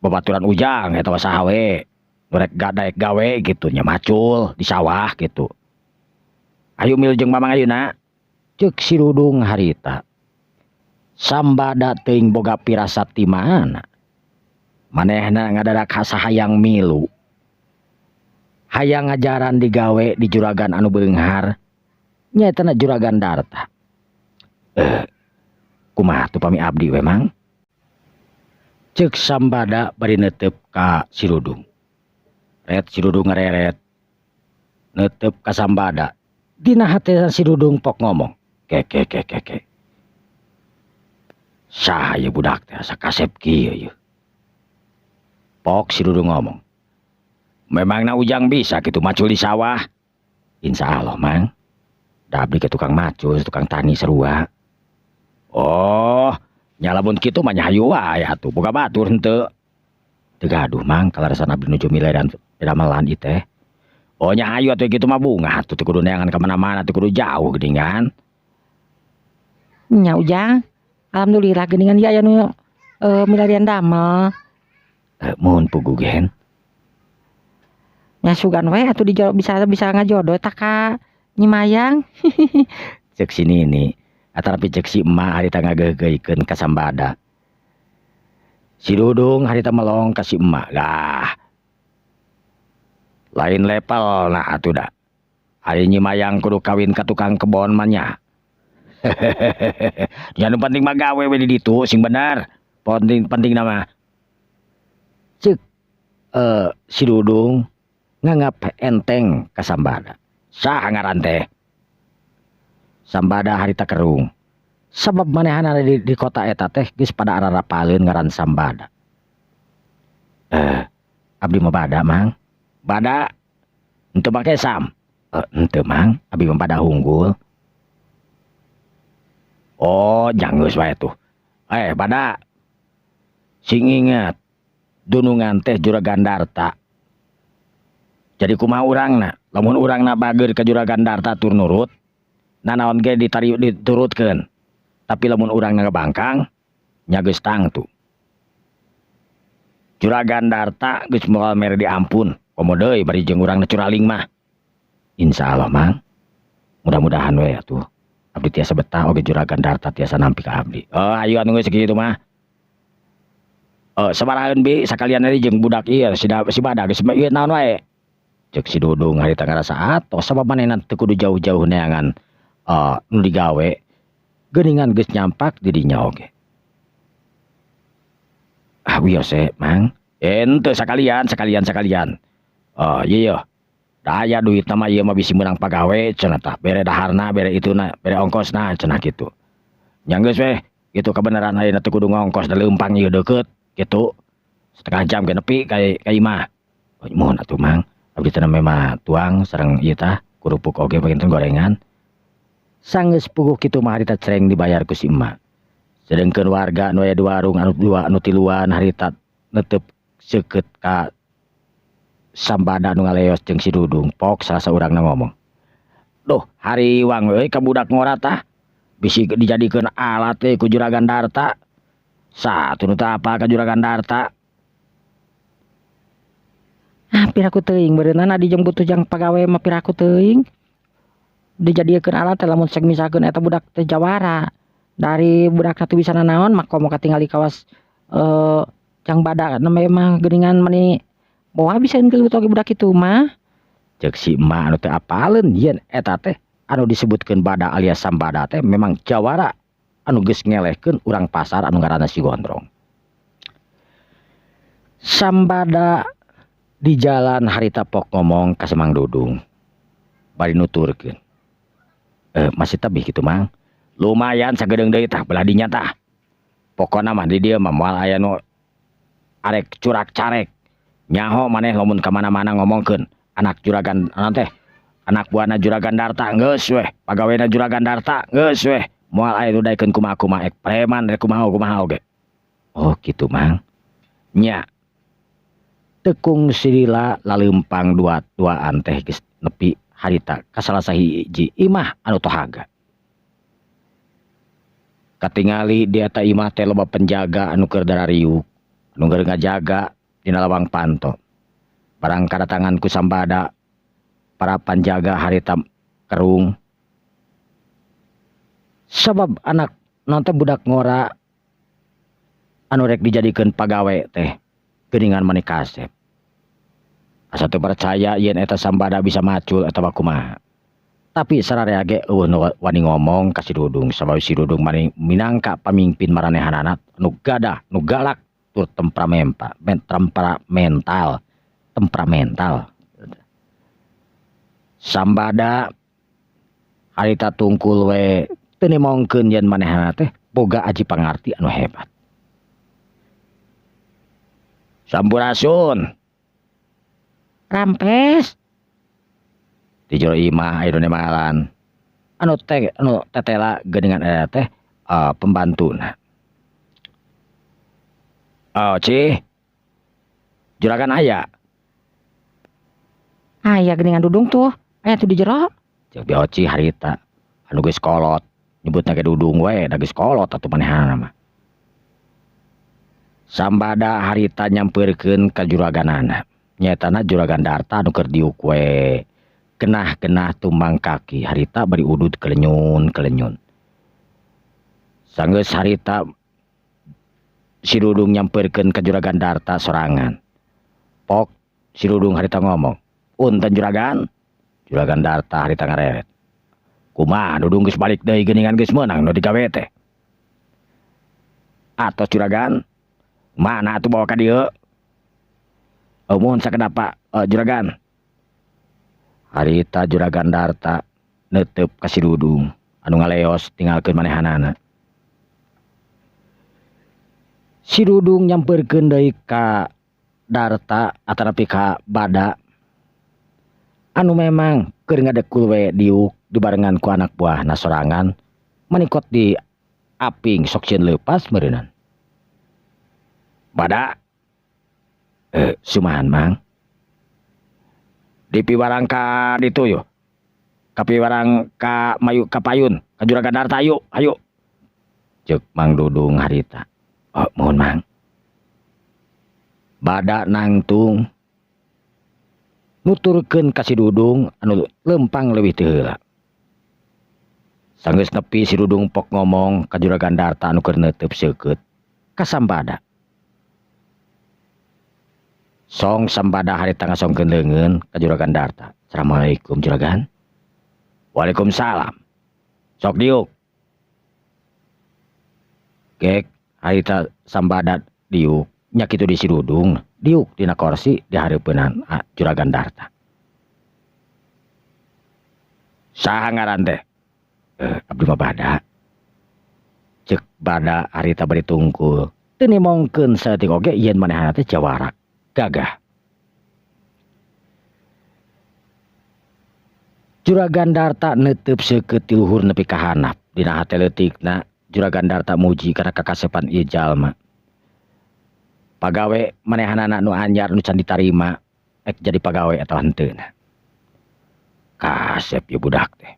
babaturan Ujang eta saha we. Rek daek gawe gitu nya macul di sawah gitu. Ayo mil jeung Mamang ayeuna. Ceuk si Dudung harita. Sambada teuing boga pirasat ti mana. Manehna ngadadak hayang milu. Hayang ngajaran digawe di juragan anu beunghar. Nyaeta na Juragan Darta. Kumaha tuh pami abdi we Mang? Ceuk Sambada bari neuteup ka si Dudung. Ret si Dudung ngareret. Neuteup ka Sambada. Dina hatena si Dudung pok ngomong. Ke ke ke ke ke. Saha ieu budak teh asa kasep kieu ieu. Pok si Dudung ngomong. Memangna Ujang bisa kitu macul di sawah? Insya Allah Mang. Da abdi ke tukang macul, tukang tani sarua. Oh, nya lamun kitu mah nya hayu wae atuh, boga batur henteu. Teu gaduh Mang, kalarasan abdi nuju mileran pedamelan ieu teh. Oh nya hayu atuh kitu mah bungah atuh teu kudu neangan ka mana-mana, teu kudu jauh geuningan. Nya Ujang, alhamdulillah geuningan ieu aya nu milarian damel. Muhun puguh gen. Nya sugan we atuh bisa ngajodoh tah ka Nyi Mayang. Ceuk si Nini, atanapi ceuk si emak harita ngageugeuikeun ka Sambada. Si Dudung harita melong ka si emak. Lah. Lain level nah atuh da. Ari Nyi Mayang kudu kawin ka tukang kebon mah nya. Nya nu penting mah gawe we di ditu sing bener. Penting mah. Ceuk si Dudung nganggap enteng ka Sambada. Saha ngaran teh? Sambada harita kerung. Sabab manehna di kota eta teh geus pada ararapaleun ngaran Sambada. Abdi mah bada Mang. Bada henteu make sam. Henteu Mang, abdi mah bada hunggul. Oh, janggeus wae tuh. Bada. Sing inget dunungan teh Juragan Darta. Jadi kumaha urangna? Lamun urangna bager ka Juragan Darta tur nurut, nanaon ge diturutkeun. Tapi lamun urangna ngebangkang, nya geus tangtu. Juragan Darta geus moal mere diampun, komo deui bari jeung urangna curaling mah. Insyaallah Mang. Mudah-mudahan we atuh. Abdi tiasa betah oge Juragan Darta tiasa nampi ka abdi. Oh, ayo anu geus sakitu mah. Sabarahaeun bi sakalian deui jeung budak ieu si Bada geus ieu naon wae. Ceuk si Dudung harita ngarasa atos sabab manehna teu kudu jauh-jauh neangan nu digawe. Geuningan geus nyampak di dinya oge. Ah wios we Mang. Henteu sakalian sakalian sakalian. Oh ieu yeuh. Da aya duitna mah ieu mah bisi meunang pagawe cenah tah, bere daharna, bere ituna, bere ongkosna cenah kitu. Nya geus weh, kitu kabeneran ayeuna teu kudu ngongkos da leumpang ieu deukeut kitu. Setengah jam ge nepi ka imah. Muhun atuh Mang. Abdi teh mah tuang sareng ieu tah kerupuk oge panginten gorengan. Sanggeus puguh kitu mah harita cereng dibayar ku si emak. Sedengkeun warga nu aya di warung anu dua anu tiluan harita netep seukeut ka Sambada nu ngaleos jeung si Dudung. Pok salah saurangna ngomong. Duh, hariwang euy ka budak ngora tah. Bisi dijadikeun alat teh ku Juragan Darta. Satu nu teu apal ka Juragan Darta. Ah, piraku teuing beureunana adi jeung butuh jang pagawe mah piraku teuing. Dijadikeun alat teh lamun sek misalkeun eta budak teh jawara. Dari budak teh bisa nanaon mah komo katingali kawas jang Bada nembe mah geuningan meni moal bisa gelut oge budak kitu mah. Ceuk si emak anu teu apaleun yen eta teh anu disebutkeun Bada alias Sambada teh memang jawara anu geus ngelehkeun urang pasar anu ngaranna si Gondrong. Sambada di jalan harita pok ngomong ka Semang Dudung. Bari nuturkeun. Masih tebih kitu Mang. Lumayan sagedeung deui tah belah dinya tah. Pokona mah di dieu mah moal aya nu arek curak carek. Nyaho maneh lamun ka mana-mana ngomongkeun anak juragan naon teh? Anak buahna Juragan Darta geus weh, pagawena Juragan Darta geus weh. Moal aya nu daekeun kumaha-kumaha ek preman rek kumaha-kumaha oge. Oh kitu Mang. Nya. Teu kungsi lila laleumpang dua-duaan teh geus nepi harita ka salah sahiji imah anu tohaga. Katingali di eta imah teh loba penjaga anu keur darariuk, anu keur ngajaga dina lawang panto. Barang kadatangan ku Sambada, para panjaga harita kerung. Sabab anak non teh budak ngora anu rek dijadikeun pagawe teh geuningan mani kasep. Asa teu percaya yen eta Sambada bisa macul atawa kumaha. Tapi sararea ge euweuh nu wani ngomong ka si Dudung sabab si Dudung mani minangka pamimpin maranehanana nu gadah, nu galak tur temperamental, temperamental. Sambada harita tungkul we teu nimongkeun yen manehna teh boga aji pangarti anu hebat. Sampurasun. Rampes. Di jero imah aya nu nemalan. Anu teh anu tetela geuningan eta teh pembantuna. Oh, Cih. Juragan aya. Aya geuningan Dudung tuh. Aya tuh di jero. Ceuk Bi Oci harita. Anu geus kolot. Nyebutna ge Dudung we, da geus kolot atuh manehna mah. Sambada harita nyampeurkeun ka juraganana. Nyaetana Juragan Darta anu keur diuk we. Genah-genah tumbang kaki harita bari udud kelenyun-kelenyun. Sanggeus harita si Dudung nyampeurkeun ka Juragan Darta sorangan. Pok si Dudung harita ngomong, "Punten Juragan." Juragan Darta harita ngareret. Kumaha Dudung geus balik deui geuningan geus meunang nu digawe teh. Atos Juragan, mana atuh bawa ka dieu? Muhun sakedap Pak, Juragan. Harita Juragan Darta neuteup ka si Dudung anu ngaleos tinggalkeun manehanana. Si Dudung nyampeurkeun deui ka Darta atanapi ka Bada anu memang keur ngadekul we diuk dibarengan ku anak buahna sorangan manikot di aping sok sieun leupas meureunnan. Bada, sumahan Mang. Dipiwarang ka ditu yo. Kapiwarang ka mayu ka payun ka Juragan Darta ayo, ayo. Ceuk Mang Dudung harita. Oh, mohon Mang. Bada nangtung nuturkeun ka si Dudung anu lempang leuwih teu heula. Sanggeus nepi si Dudung pok ngomong ka Juragan Darta anu keur neuteup seukeut ka Sambada. Song Sambada harita ngasongkeun leungeun ka Juragan Darta. Assalamualaikum Juragan. Waalaikumsalam. Sok diuk. Gek harita Sambada diuk nya kitu di si Dudung diuk dina korsi di hareupeunana Juragan Darta. Saha ngaran teh? Abdi mah Bada. Ceuk Bada harita bari tungkul. Teu nimongkeun saeutik oge yen manehna teh jawara. Gagah. Juragan Darta neuteup seukeut ti luhur nepi ka handap. Dina hate leutikna Juragan Darta muji kana kakasepan ieu jalma. Pagawe manehanana nu anyar nu can ditarima ek jadi pagawe atawa henteuna. Kasep ieu budak teh.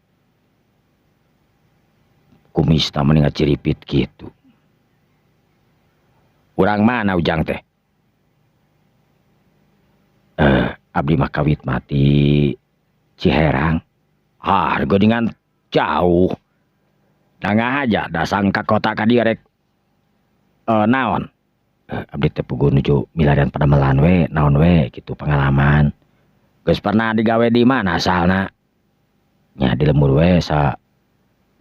Kumisna meni ngaciripit kitu. Urang mana ujang teh? Abdi mah kawit mati Ciherang. Ah, geuningan jauh. Nangah aja dasang ka kota ka dieu rek naon? Abdi teh puguh nuju milarian padamelan we, naon we kitu pengalaman. Geus pernah digawe di mana asalna? Nya di lembur we sa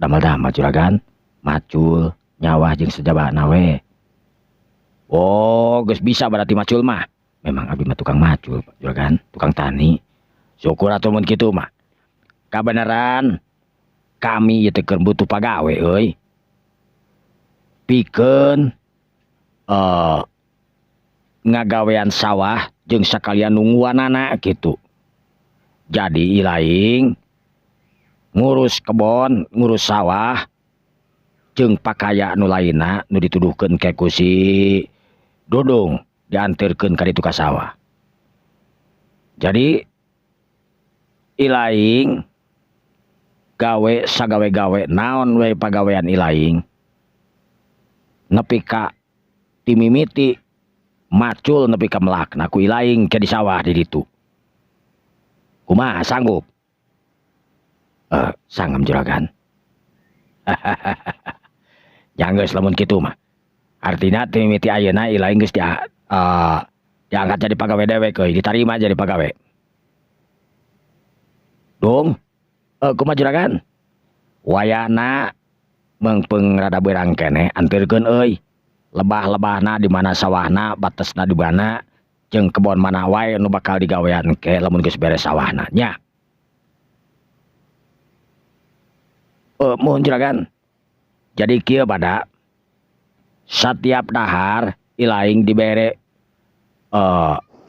damel-damel juragan, macul, nyawah jeung sejabana we. Oh, geus bisa berarti macul mah. Memang abdi mah tukang macul, Pak Juragan, tukang tani. Syukur atuh mun kitu mah. Kabeneran kami ieu teh keur butuh pagawe euy. Pikeun ngagawean sawah jeung sakalian nungguanana kitu. Jadi ilaing ngurus kebon, ngurus sawah jeung pakaya nu lainna nu dituduhkeun ke ku si Dudung dianterkeun ka ditu ka sawah. Jadi ilaing gawe sagawe-gawe naon we pagawean ilaing nepi ka timimiti macul nepi ka melakna ku ilaing ke di sawah di ditu. Kumaha sanggup? Sanggup juragan. Nya geus lamun kitu mah. Artina timimiti ayeuna ilaing geus diangkat jadi pagawe dewek euy, ditarima jadi pagawe. Dung, kumaha juragan? Wayahna meungpeung rada beurang keneh anterkeun euy. Lebah-lebahna di mana sawahna, batesna di mana, jeung kebon mana wae nu bakal digawean ke lamun geus beres sawahna nya. Mohon juragan. Jadi kieu pada satiap dahar ilaing dibere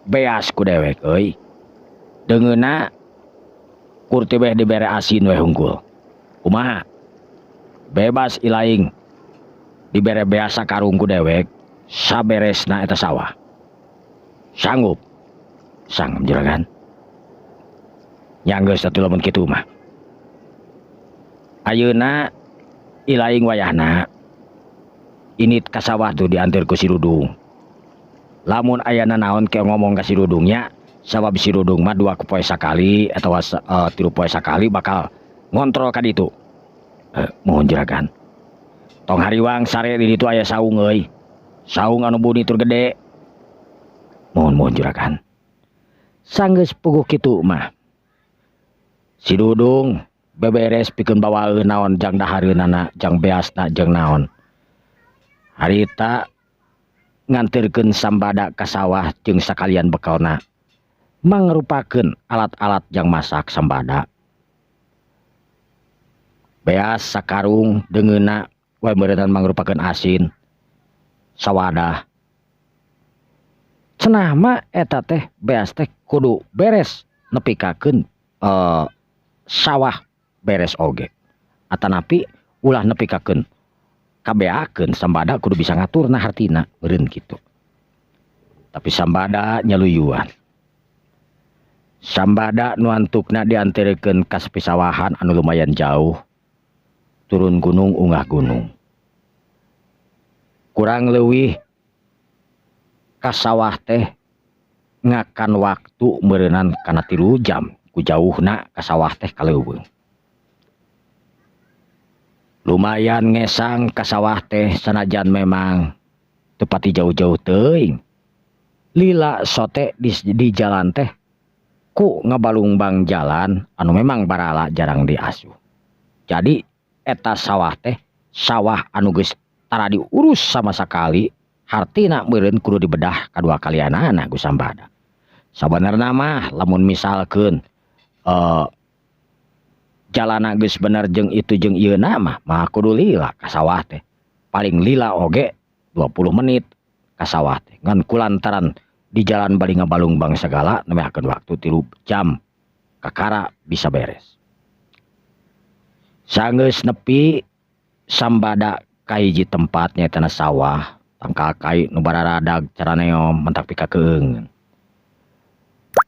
beas ku dewek euy. Deungeunna kurti beh dibere asin we hungkul. Kumaha? Bebas ilaing dibere beas sakarung ku dewek saberesna eta sawah. Sanggup? Sanggup juragan. Nya geus atuh lamun kitu mah. Ayeuna ilaing wayahna init ka sawah tuh dianteur ku si Dudung. Lamun ayana naon ke ngomong ka si Dudung nya, sabab si Dudung mah 2 poe sakali atawa 3 poe sakali bakal ngontrol ka ditu. Mohon juragan. Tong hariwang sare di ditu aya saung euy. Saung anu buni tur gede. Mohon juragan. Sanggeus puguh kitu mah. Si Dudung beberes pikeun bawaeun naon jang dahareunana, jang beasna jeung naon. Harita nganterkeun sambada ka sawah jeung sakalian bekalna. Mangrupakeun alat-alat jang masak sambada. Beas sakarung deungeunna we meureunana mangrupakeun asin sawadah. Cenah mah eta teh beas teh kudu beres nepikakeun sawah beres oge. Atanapi ulah nepikakeun kabeakeun sambada kudu bisa ngaturna hartina meureun kitu. Tapi sambada nyaluyuan. Sambada nu antukna dianterkeun ka sapisawahan anu lumayan jauh. Turun gunung unggah gunung. Kurang leuwih ka sawah teh ngakan waktu meureunan kana 3 jam ku jauhna ka sawah teh ka leuweung. Lumayan ngesang ka sawah teh sanajan memang teu pati jauh-jauh teuing. Lila sote di jalan teh ku ngabalungbang jalan anu memang barala jarang diasuh. Jadi eta sawah teh sawah anu geus tara diurus sama sekali, hartina meureun kudu dibedah kadua kalianana ku sambada. Sabenerna mah lamun misalkeun jalana geus bener jeung itu jeung ieu na mah, mah kudu lila ka sawah teh. Paling lila oge 20 menit ka sawah teh. Ngan kulantaran di jalan bari ngabalungbang segala nemehkeun waktu 3 jam kakara bisa beres. Sanggeus nepi sambada ka hiji tempat nyaeta sawah, tangkal kai nu bararadag caraneom mentak pikakeungeun.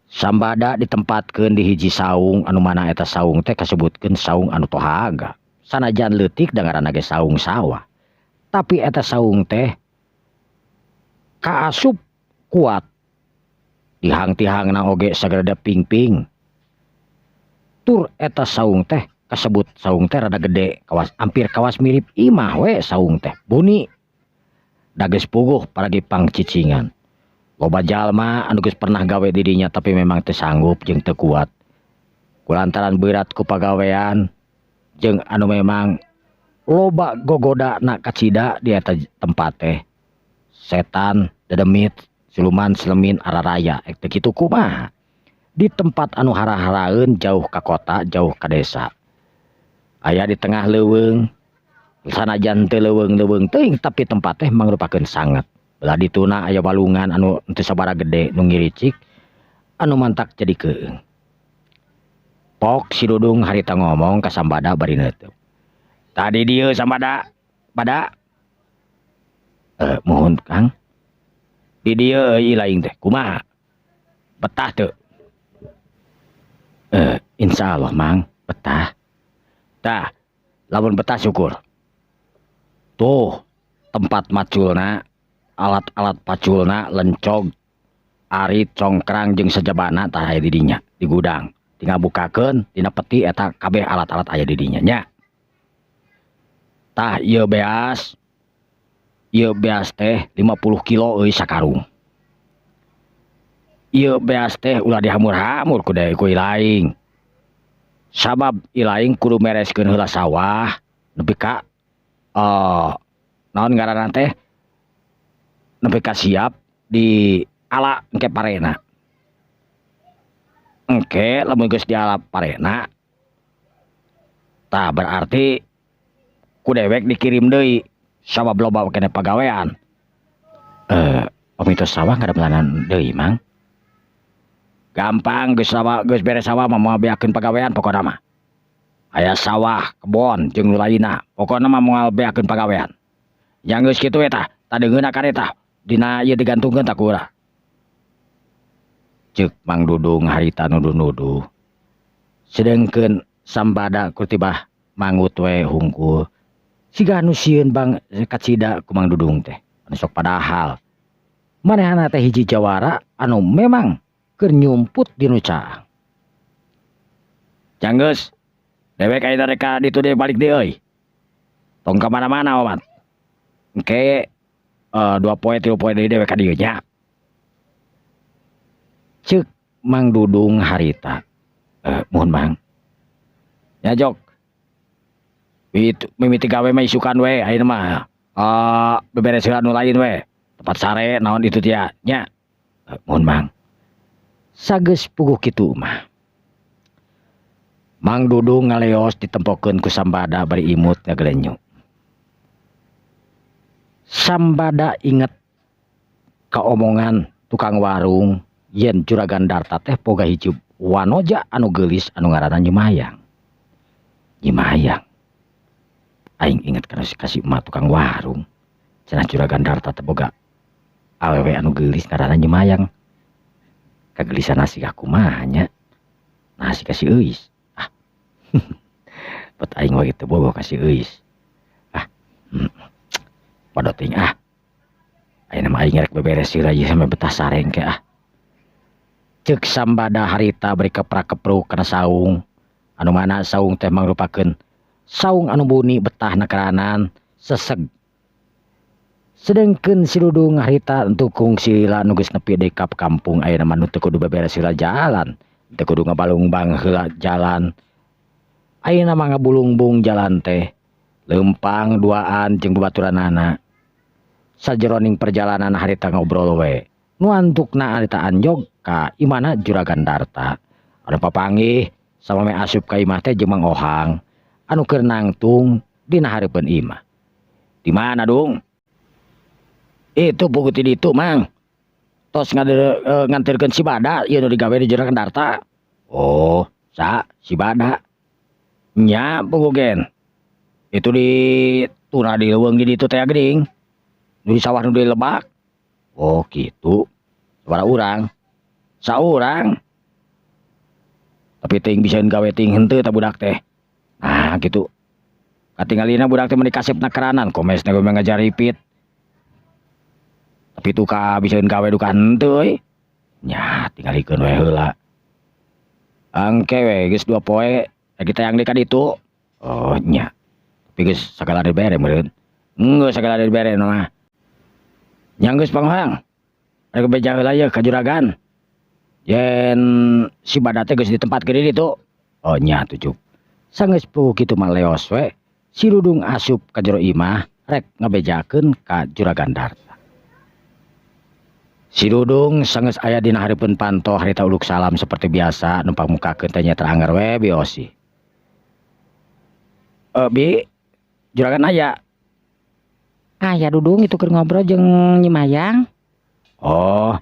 Sambada ditempatkeun di hiji saung anu mana eta saung teh kasebutkeun saung anu tohaga. Sanajan leutik da ngaranna ge saung sawah. Tapi eta saung teh kaasup kuat. Tihang-tihangna oge sagereda pingping. Tur eta saung teh kasebut saung teh rada gede, kawas hampir kawas mirip imah we saung teh. Buni da geus puguh paragi pangcicingan. Loba jalma anu geus pernah gawe di dinya tapi memang teu sanggup jeung teu kuat. Kulantaran berat ku pagawean jeung anu memang loba gogodana kacida di eta tempat teh. Setan, dedemit, siluman, selemin, araraya, ek teu kitu kumaha. Di tempat anu hara-haraeun jauh ka kota, jauh ka desa. Aya di tengah leuweung, sanajan teu leuweung-leuweung teuing tapi tempat teh mangrupakeun sanget. Belah dituna aya walungan anu teu sabaraha gede nu ngiricik anu mantak jadi keung. Pok si Dudung harita ngomong ka Sambada bari neuteub. Tadi dieu Sambada, bada. Mohon Kang. Di dieu euy ilaing teh kumaha? Betah teu? Insya Allah, Mang, betah. Tah, lamun betah syukur. Tuh, tempat maculna, alat-alat paculna, lencog, arit, congkrang jeung sajabana tah aya di dinya, di gudang. Tinggal bukakeun dina peti eta kabeh alat-alat aya di dinya nya. Tah ieu beas. Ieu beas teh 50 kilo euy sakarung. Ieu beas teh ulah dihamur-hamur ku deui ku ilaing. Sabab ilaing kudu mereskeun heula sawah nepi ka naon ngaranna teh, nepi ka siap di ala engke parena. Engke lamun geus diala parena, tah berarti ku dewek dikirim deui sabab loba keneh pagawean. Pamito sawah ngadamelanan deui, Mang. Gampang geus sawah, geus beres sawah mah moal beakeun pagawean pokona mah. Aya sawah, kebon jeung nu lainna, pokona mah moal beakeun pagawean. Nya geus kitu we tah, tadeungeunna kade tah dina ieu digantungkeun tah ku urang. Ceuk Mang Dudung harita nuduh-nuduh. Sedengkeun Sambada kutibah mangut we hungkul. Siga anu sieun bang kacida ku Mang Dudung teh. Anu sok padahal manehna teh hiji jawara anu memang keur nyumput di nu caang. Janggeus, dewek ayeuna rek ka ditu deui balik deui euy. Tong ka mana-mana omat. Engke 2 poe 3 poe deui dewek ka dieu nya. Ceuk Mang Dudung harita. Muhun Mang. Ya jok. Itu mimiti gawe mah isukan we ayeuna mah. Beberes heula nu lain we. Tempat sare naon itu tia nya. Muhun Mang. Sageus puguh kitu mah. Mang Dudung ngaleos ditempokeun ku Sambada bari imut ngagelenyu. Sambada inget kaomongan tukang warung yen Juragan Darta teh boga hiji wanoja anu geulis anu ngaranna Nyi Mayang. Nyi Mayang. Aing inget kana ka si emak tukang warung. Cenah Juragan Darta teh boga awewe anu geulis ngaranna Nyi Mayang. Kageulisan siga kumaha nya? Nah siga si Euis. Ah. Bet aing wae teu bogoh ka si Euis. Ah. Podo teuing ah. Ayeuna mah aing rek beberes heula ieu sampe betah sareng ke ah. Ceuk Sambada harita bari keprak-kepruk kana saung. Anu mana saung teh mangrupakeun saung anu buni betah nakaranan seseg. Sedengkeun si Dudung harita entukung sila nu geus nepi deui ka kampung ayeuna mah nu teu kudu beberes heula jalan, teu kudu ngabalungbang heula jalan. Ayeuna mah ngabulungbung jalan teh leumpang duaan jeung babaturanana. Sajeroning perjalanan harita ngobrol we. Nu antukna harita anjog ka imahna Juragan Darta. Anu papanggih sameme asup ka imah teh jeung Mang Ohang anu keur nangtung dina hareupeun imah. Di mana, Dung? Itu puguh ti ditu, Mang. Tos nganterkeun si Bada ieu nu digawe di Juragan Darta. Oh, sa si Bada. Nya puguh gen. Itu di tuna di leuweung di ditu teh geuning. Nu di sawah nu di lebak. Oh, kitu. Sabaraha urang? Saurang. Tapi teuing bisaeun gawe teuing henteu ta budak teh. Nah, kitu. Katingalina budak teh meuni kasepna keranan, komesna ge ngajaripit. Tapi tuh ka bisaeun gawe duka henteu euy. Nya, tingalikeun we heula. Engke we geus 2 poe lagi tayang deui ka ditu. Oh, nya. Tapi geus sagala dibere meureun. Geus sagala dibere mah. Nya geus Pangohang. Rek beja heula ieu ka juragan. Yen si Bada teh geus ditempatkeun di ditu. Oh nya tuh cuk. Sanggeus puguh kitu mah leos we. Si Dudung asup ka jero imah rek ngabejakeun ka Juragan Darta. Si Dudung sanggeus aya dina hareupeun panto harita uluk salam seperti biasa numpang mukakeun teh nya teranger we biosi. Bi, juragan aya. Aya Dudung itu keur ngobrol jeung Nyi Mayang. Oh.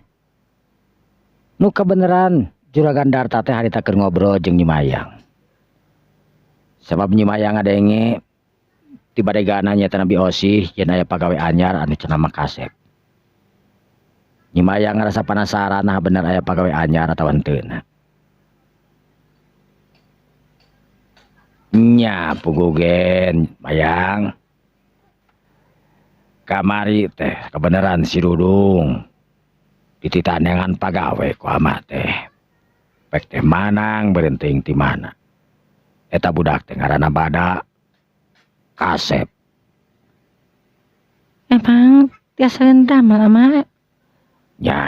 Nu kebeneran Juragan Darta teh harita keur ngobrol jeung Nyi Mayang. Sebab Nyi Mayang ngadenge ti badegana nya teh Nabi Osih yen aya pagawe anyar anu cenah mah kasep. Nyi Mayang ngarasa penasaran nah bener aya pagawe anyar atawa henteu. Nya pugugen Mayang. Kamari teh kebenaran si Dudung dititaneangan pagawe ku ama teh. Pek teh manang berenteng ti mana. Eta budak teh ngaranna Bada Kasep. Emang tiasa damel ama? Nya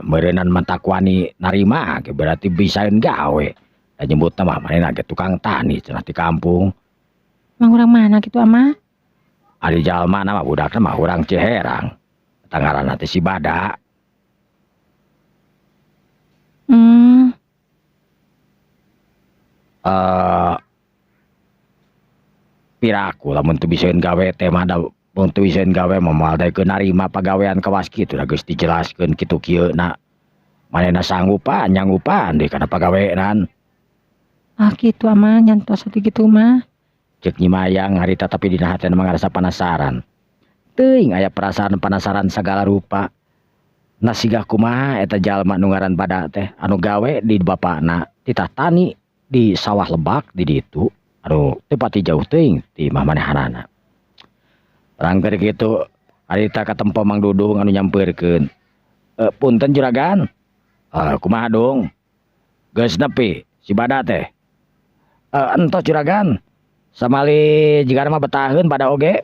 meureunnan mantak wani narima ge berarti bisaeun gawe. Da nyebutna mah manehna ge tukang tani cenah di kampung. Emang urang mana kitu ama? Ari jalma mah budakna mah urang Ciherang. Eta ngaranna teh si Bada. Piraku lamun teu bisaeun gawe teh mah da mun teu bisaeun gawe mah moal daekeun narima pagawean kawas kitu da geus dijelaskeun kitu kieu na. Manehna sanggupan nyanggupan deui kana pagawean. Ah kitu ama nyantos atuh kitu mah. Ceuk Nyi Mayang harita tapi dina hatena mah ngarasa penasaran. Teuing aya perasaan penasaran sagala rupa. Na siga kumaha eta jalma nu ngaran Bada teh anu gawe di bapakna titah tani di sawah lebak di ditu anu teu pati jauh teuing ti imah manehanana. Rangker kitu harita katempo Mang Dudung anu nyampeurkeun. Punten juragan. Kumaha Dung? Geus nepi si Bada teh. Entos juragan. Samali jigana mah betaheun Bada oge.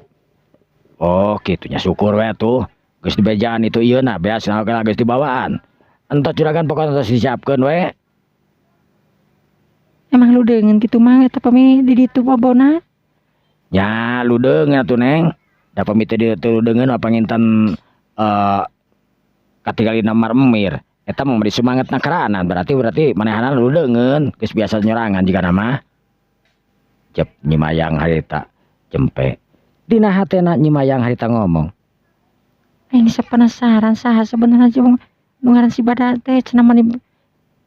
Oh kitu nya syukur we atuh. Geus dibejaan itu ieu na beas naon geus dibawaan. Entos juragan pokona tos disiapkeun we. Emang ludeungeun kitu mah eta pami di ditu bobona? Nya ludeungeun atuh Neng. Da pami teu ludeungeun mah panginten katinggalina maremir. Eta mah meni sumangetna keranan berarti manehanna ludeungeun geus biasa nyorangan jigana mah. Cep Nyi Mayang harita jempe. Dina hatena Nyi Mayang harita ngomong. Aing geus penasaran saha sebenarnya jeung nu ngaran si Bada teh cenah mani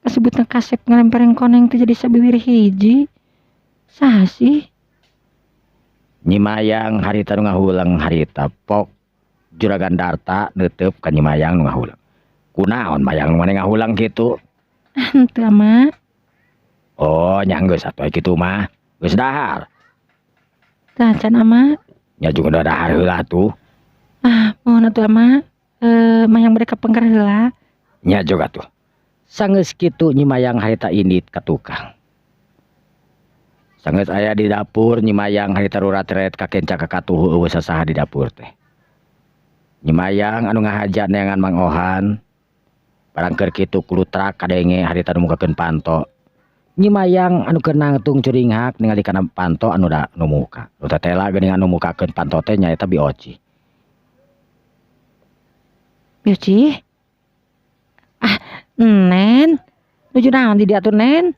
kasebutna kasep ngalempereng koneng teh jadi sabiwir hiji. Saha sih? Nyi Mayang harita nu ngahuleng harita pok Juragan Darta neuteup ka Nyi Mayang nu ngahuleng. Kunaon Mayang nu maneh ngahuleng kitu? Henteu ama. Oh nya geus atuh kitu mah. Geus dahar. Tah can ama. Nya juga udah dahar heula atuh. Ah, mohon atuh ama. Mayang bade kapengker heula. Nya juga tuh. Sanggeus kitu Nyi Mayang harita indit ka tukang. Sanggeus aya di dapur Nyi Mayang harita rurat-ret ka kenca ka katuhu eueuh sasaha di dapur teh. Nyi Mayang anu ngahaja neangan Mang Ohan. Barang keur kitu kulutrak kadenge harita nu mukakeun panto. Nyi Mayang anu keur nangtung curinghak ningali kana panto anu da nu muka. Nu tetela geuning anu mukakeun panto teh nyaeta Bi Oci. Bi Oci? Ah, Nen. Nuju naon di dieu atuh Nen?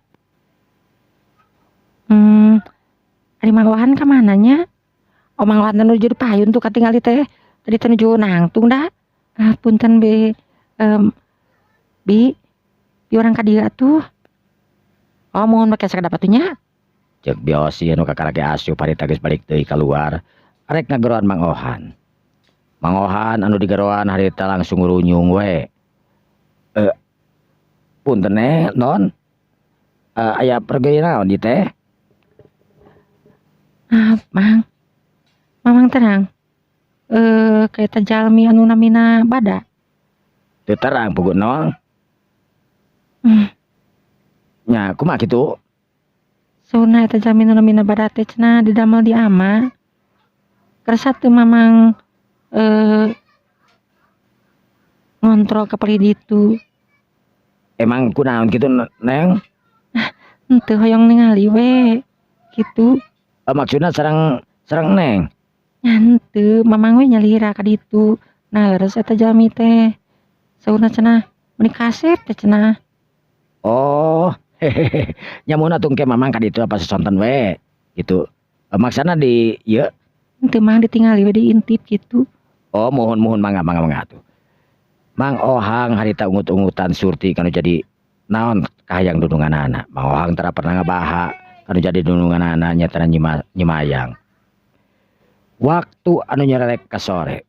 Ari Mang Ohan ka mana nya? Oh Mang Ohan teh nuju di payun tuh katingali teh. Tadi teh nuju nangtung da. Ah punten Bi. Bi, Bi urang ka dieu atuh. Oh mohon make sakedap atuh nya. Ceuk Bi Osi anu kakara ge asup harita geus balik deui kaluar arek ngageroan Mang Ohan. Mang Ohan anu digeroan harita langsung runyung we. Punten Non. Aya pergi naon di teh? Ah, Mang. Mamang terang. Kaita jalmi anu namina Bada. Teu terang puguh Non. Nya kumaha kitu? Sauna eta jalmi nu namina Bada teh cenah didamel di ama. Kersa teu Mamang ngontrol ka palih ditu. Emang kunaon kitu Neng? Ah, henteu hoyong ningali we kitu. Maksudna sareng Neng? Nya henteu, Mamang we nyalira ka ditu. Nah leres eta jalmi teh. Saurna cenah meuni kasep teh cenah. Oh, hehehe. Nya mun atuh engke Mamang ka ditu apa sesonten we gitu. Maksana di ieu? Henteu Mang ditingali we diintip kitu. Oh, muhun muhun mangga mangga mangga atuh. Mang Ohang harita ungut-ungutan Surti kanu jadi naon kahayang dununganana. Mang Ohang tara pernah ngabaha kanu jadi dununganana nyatana Nyi Mayang. Waktu anu nyerelek ka sore.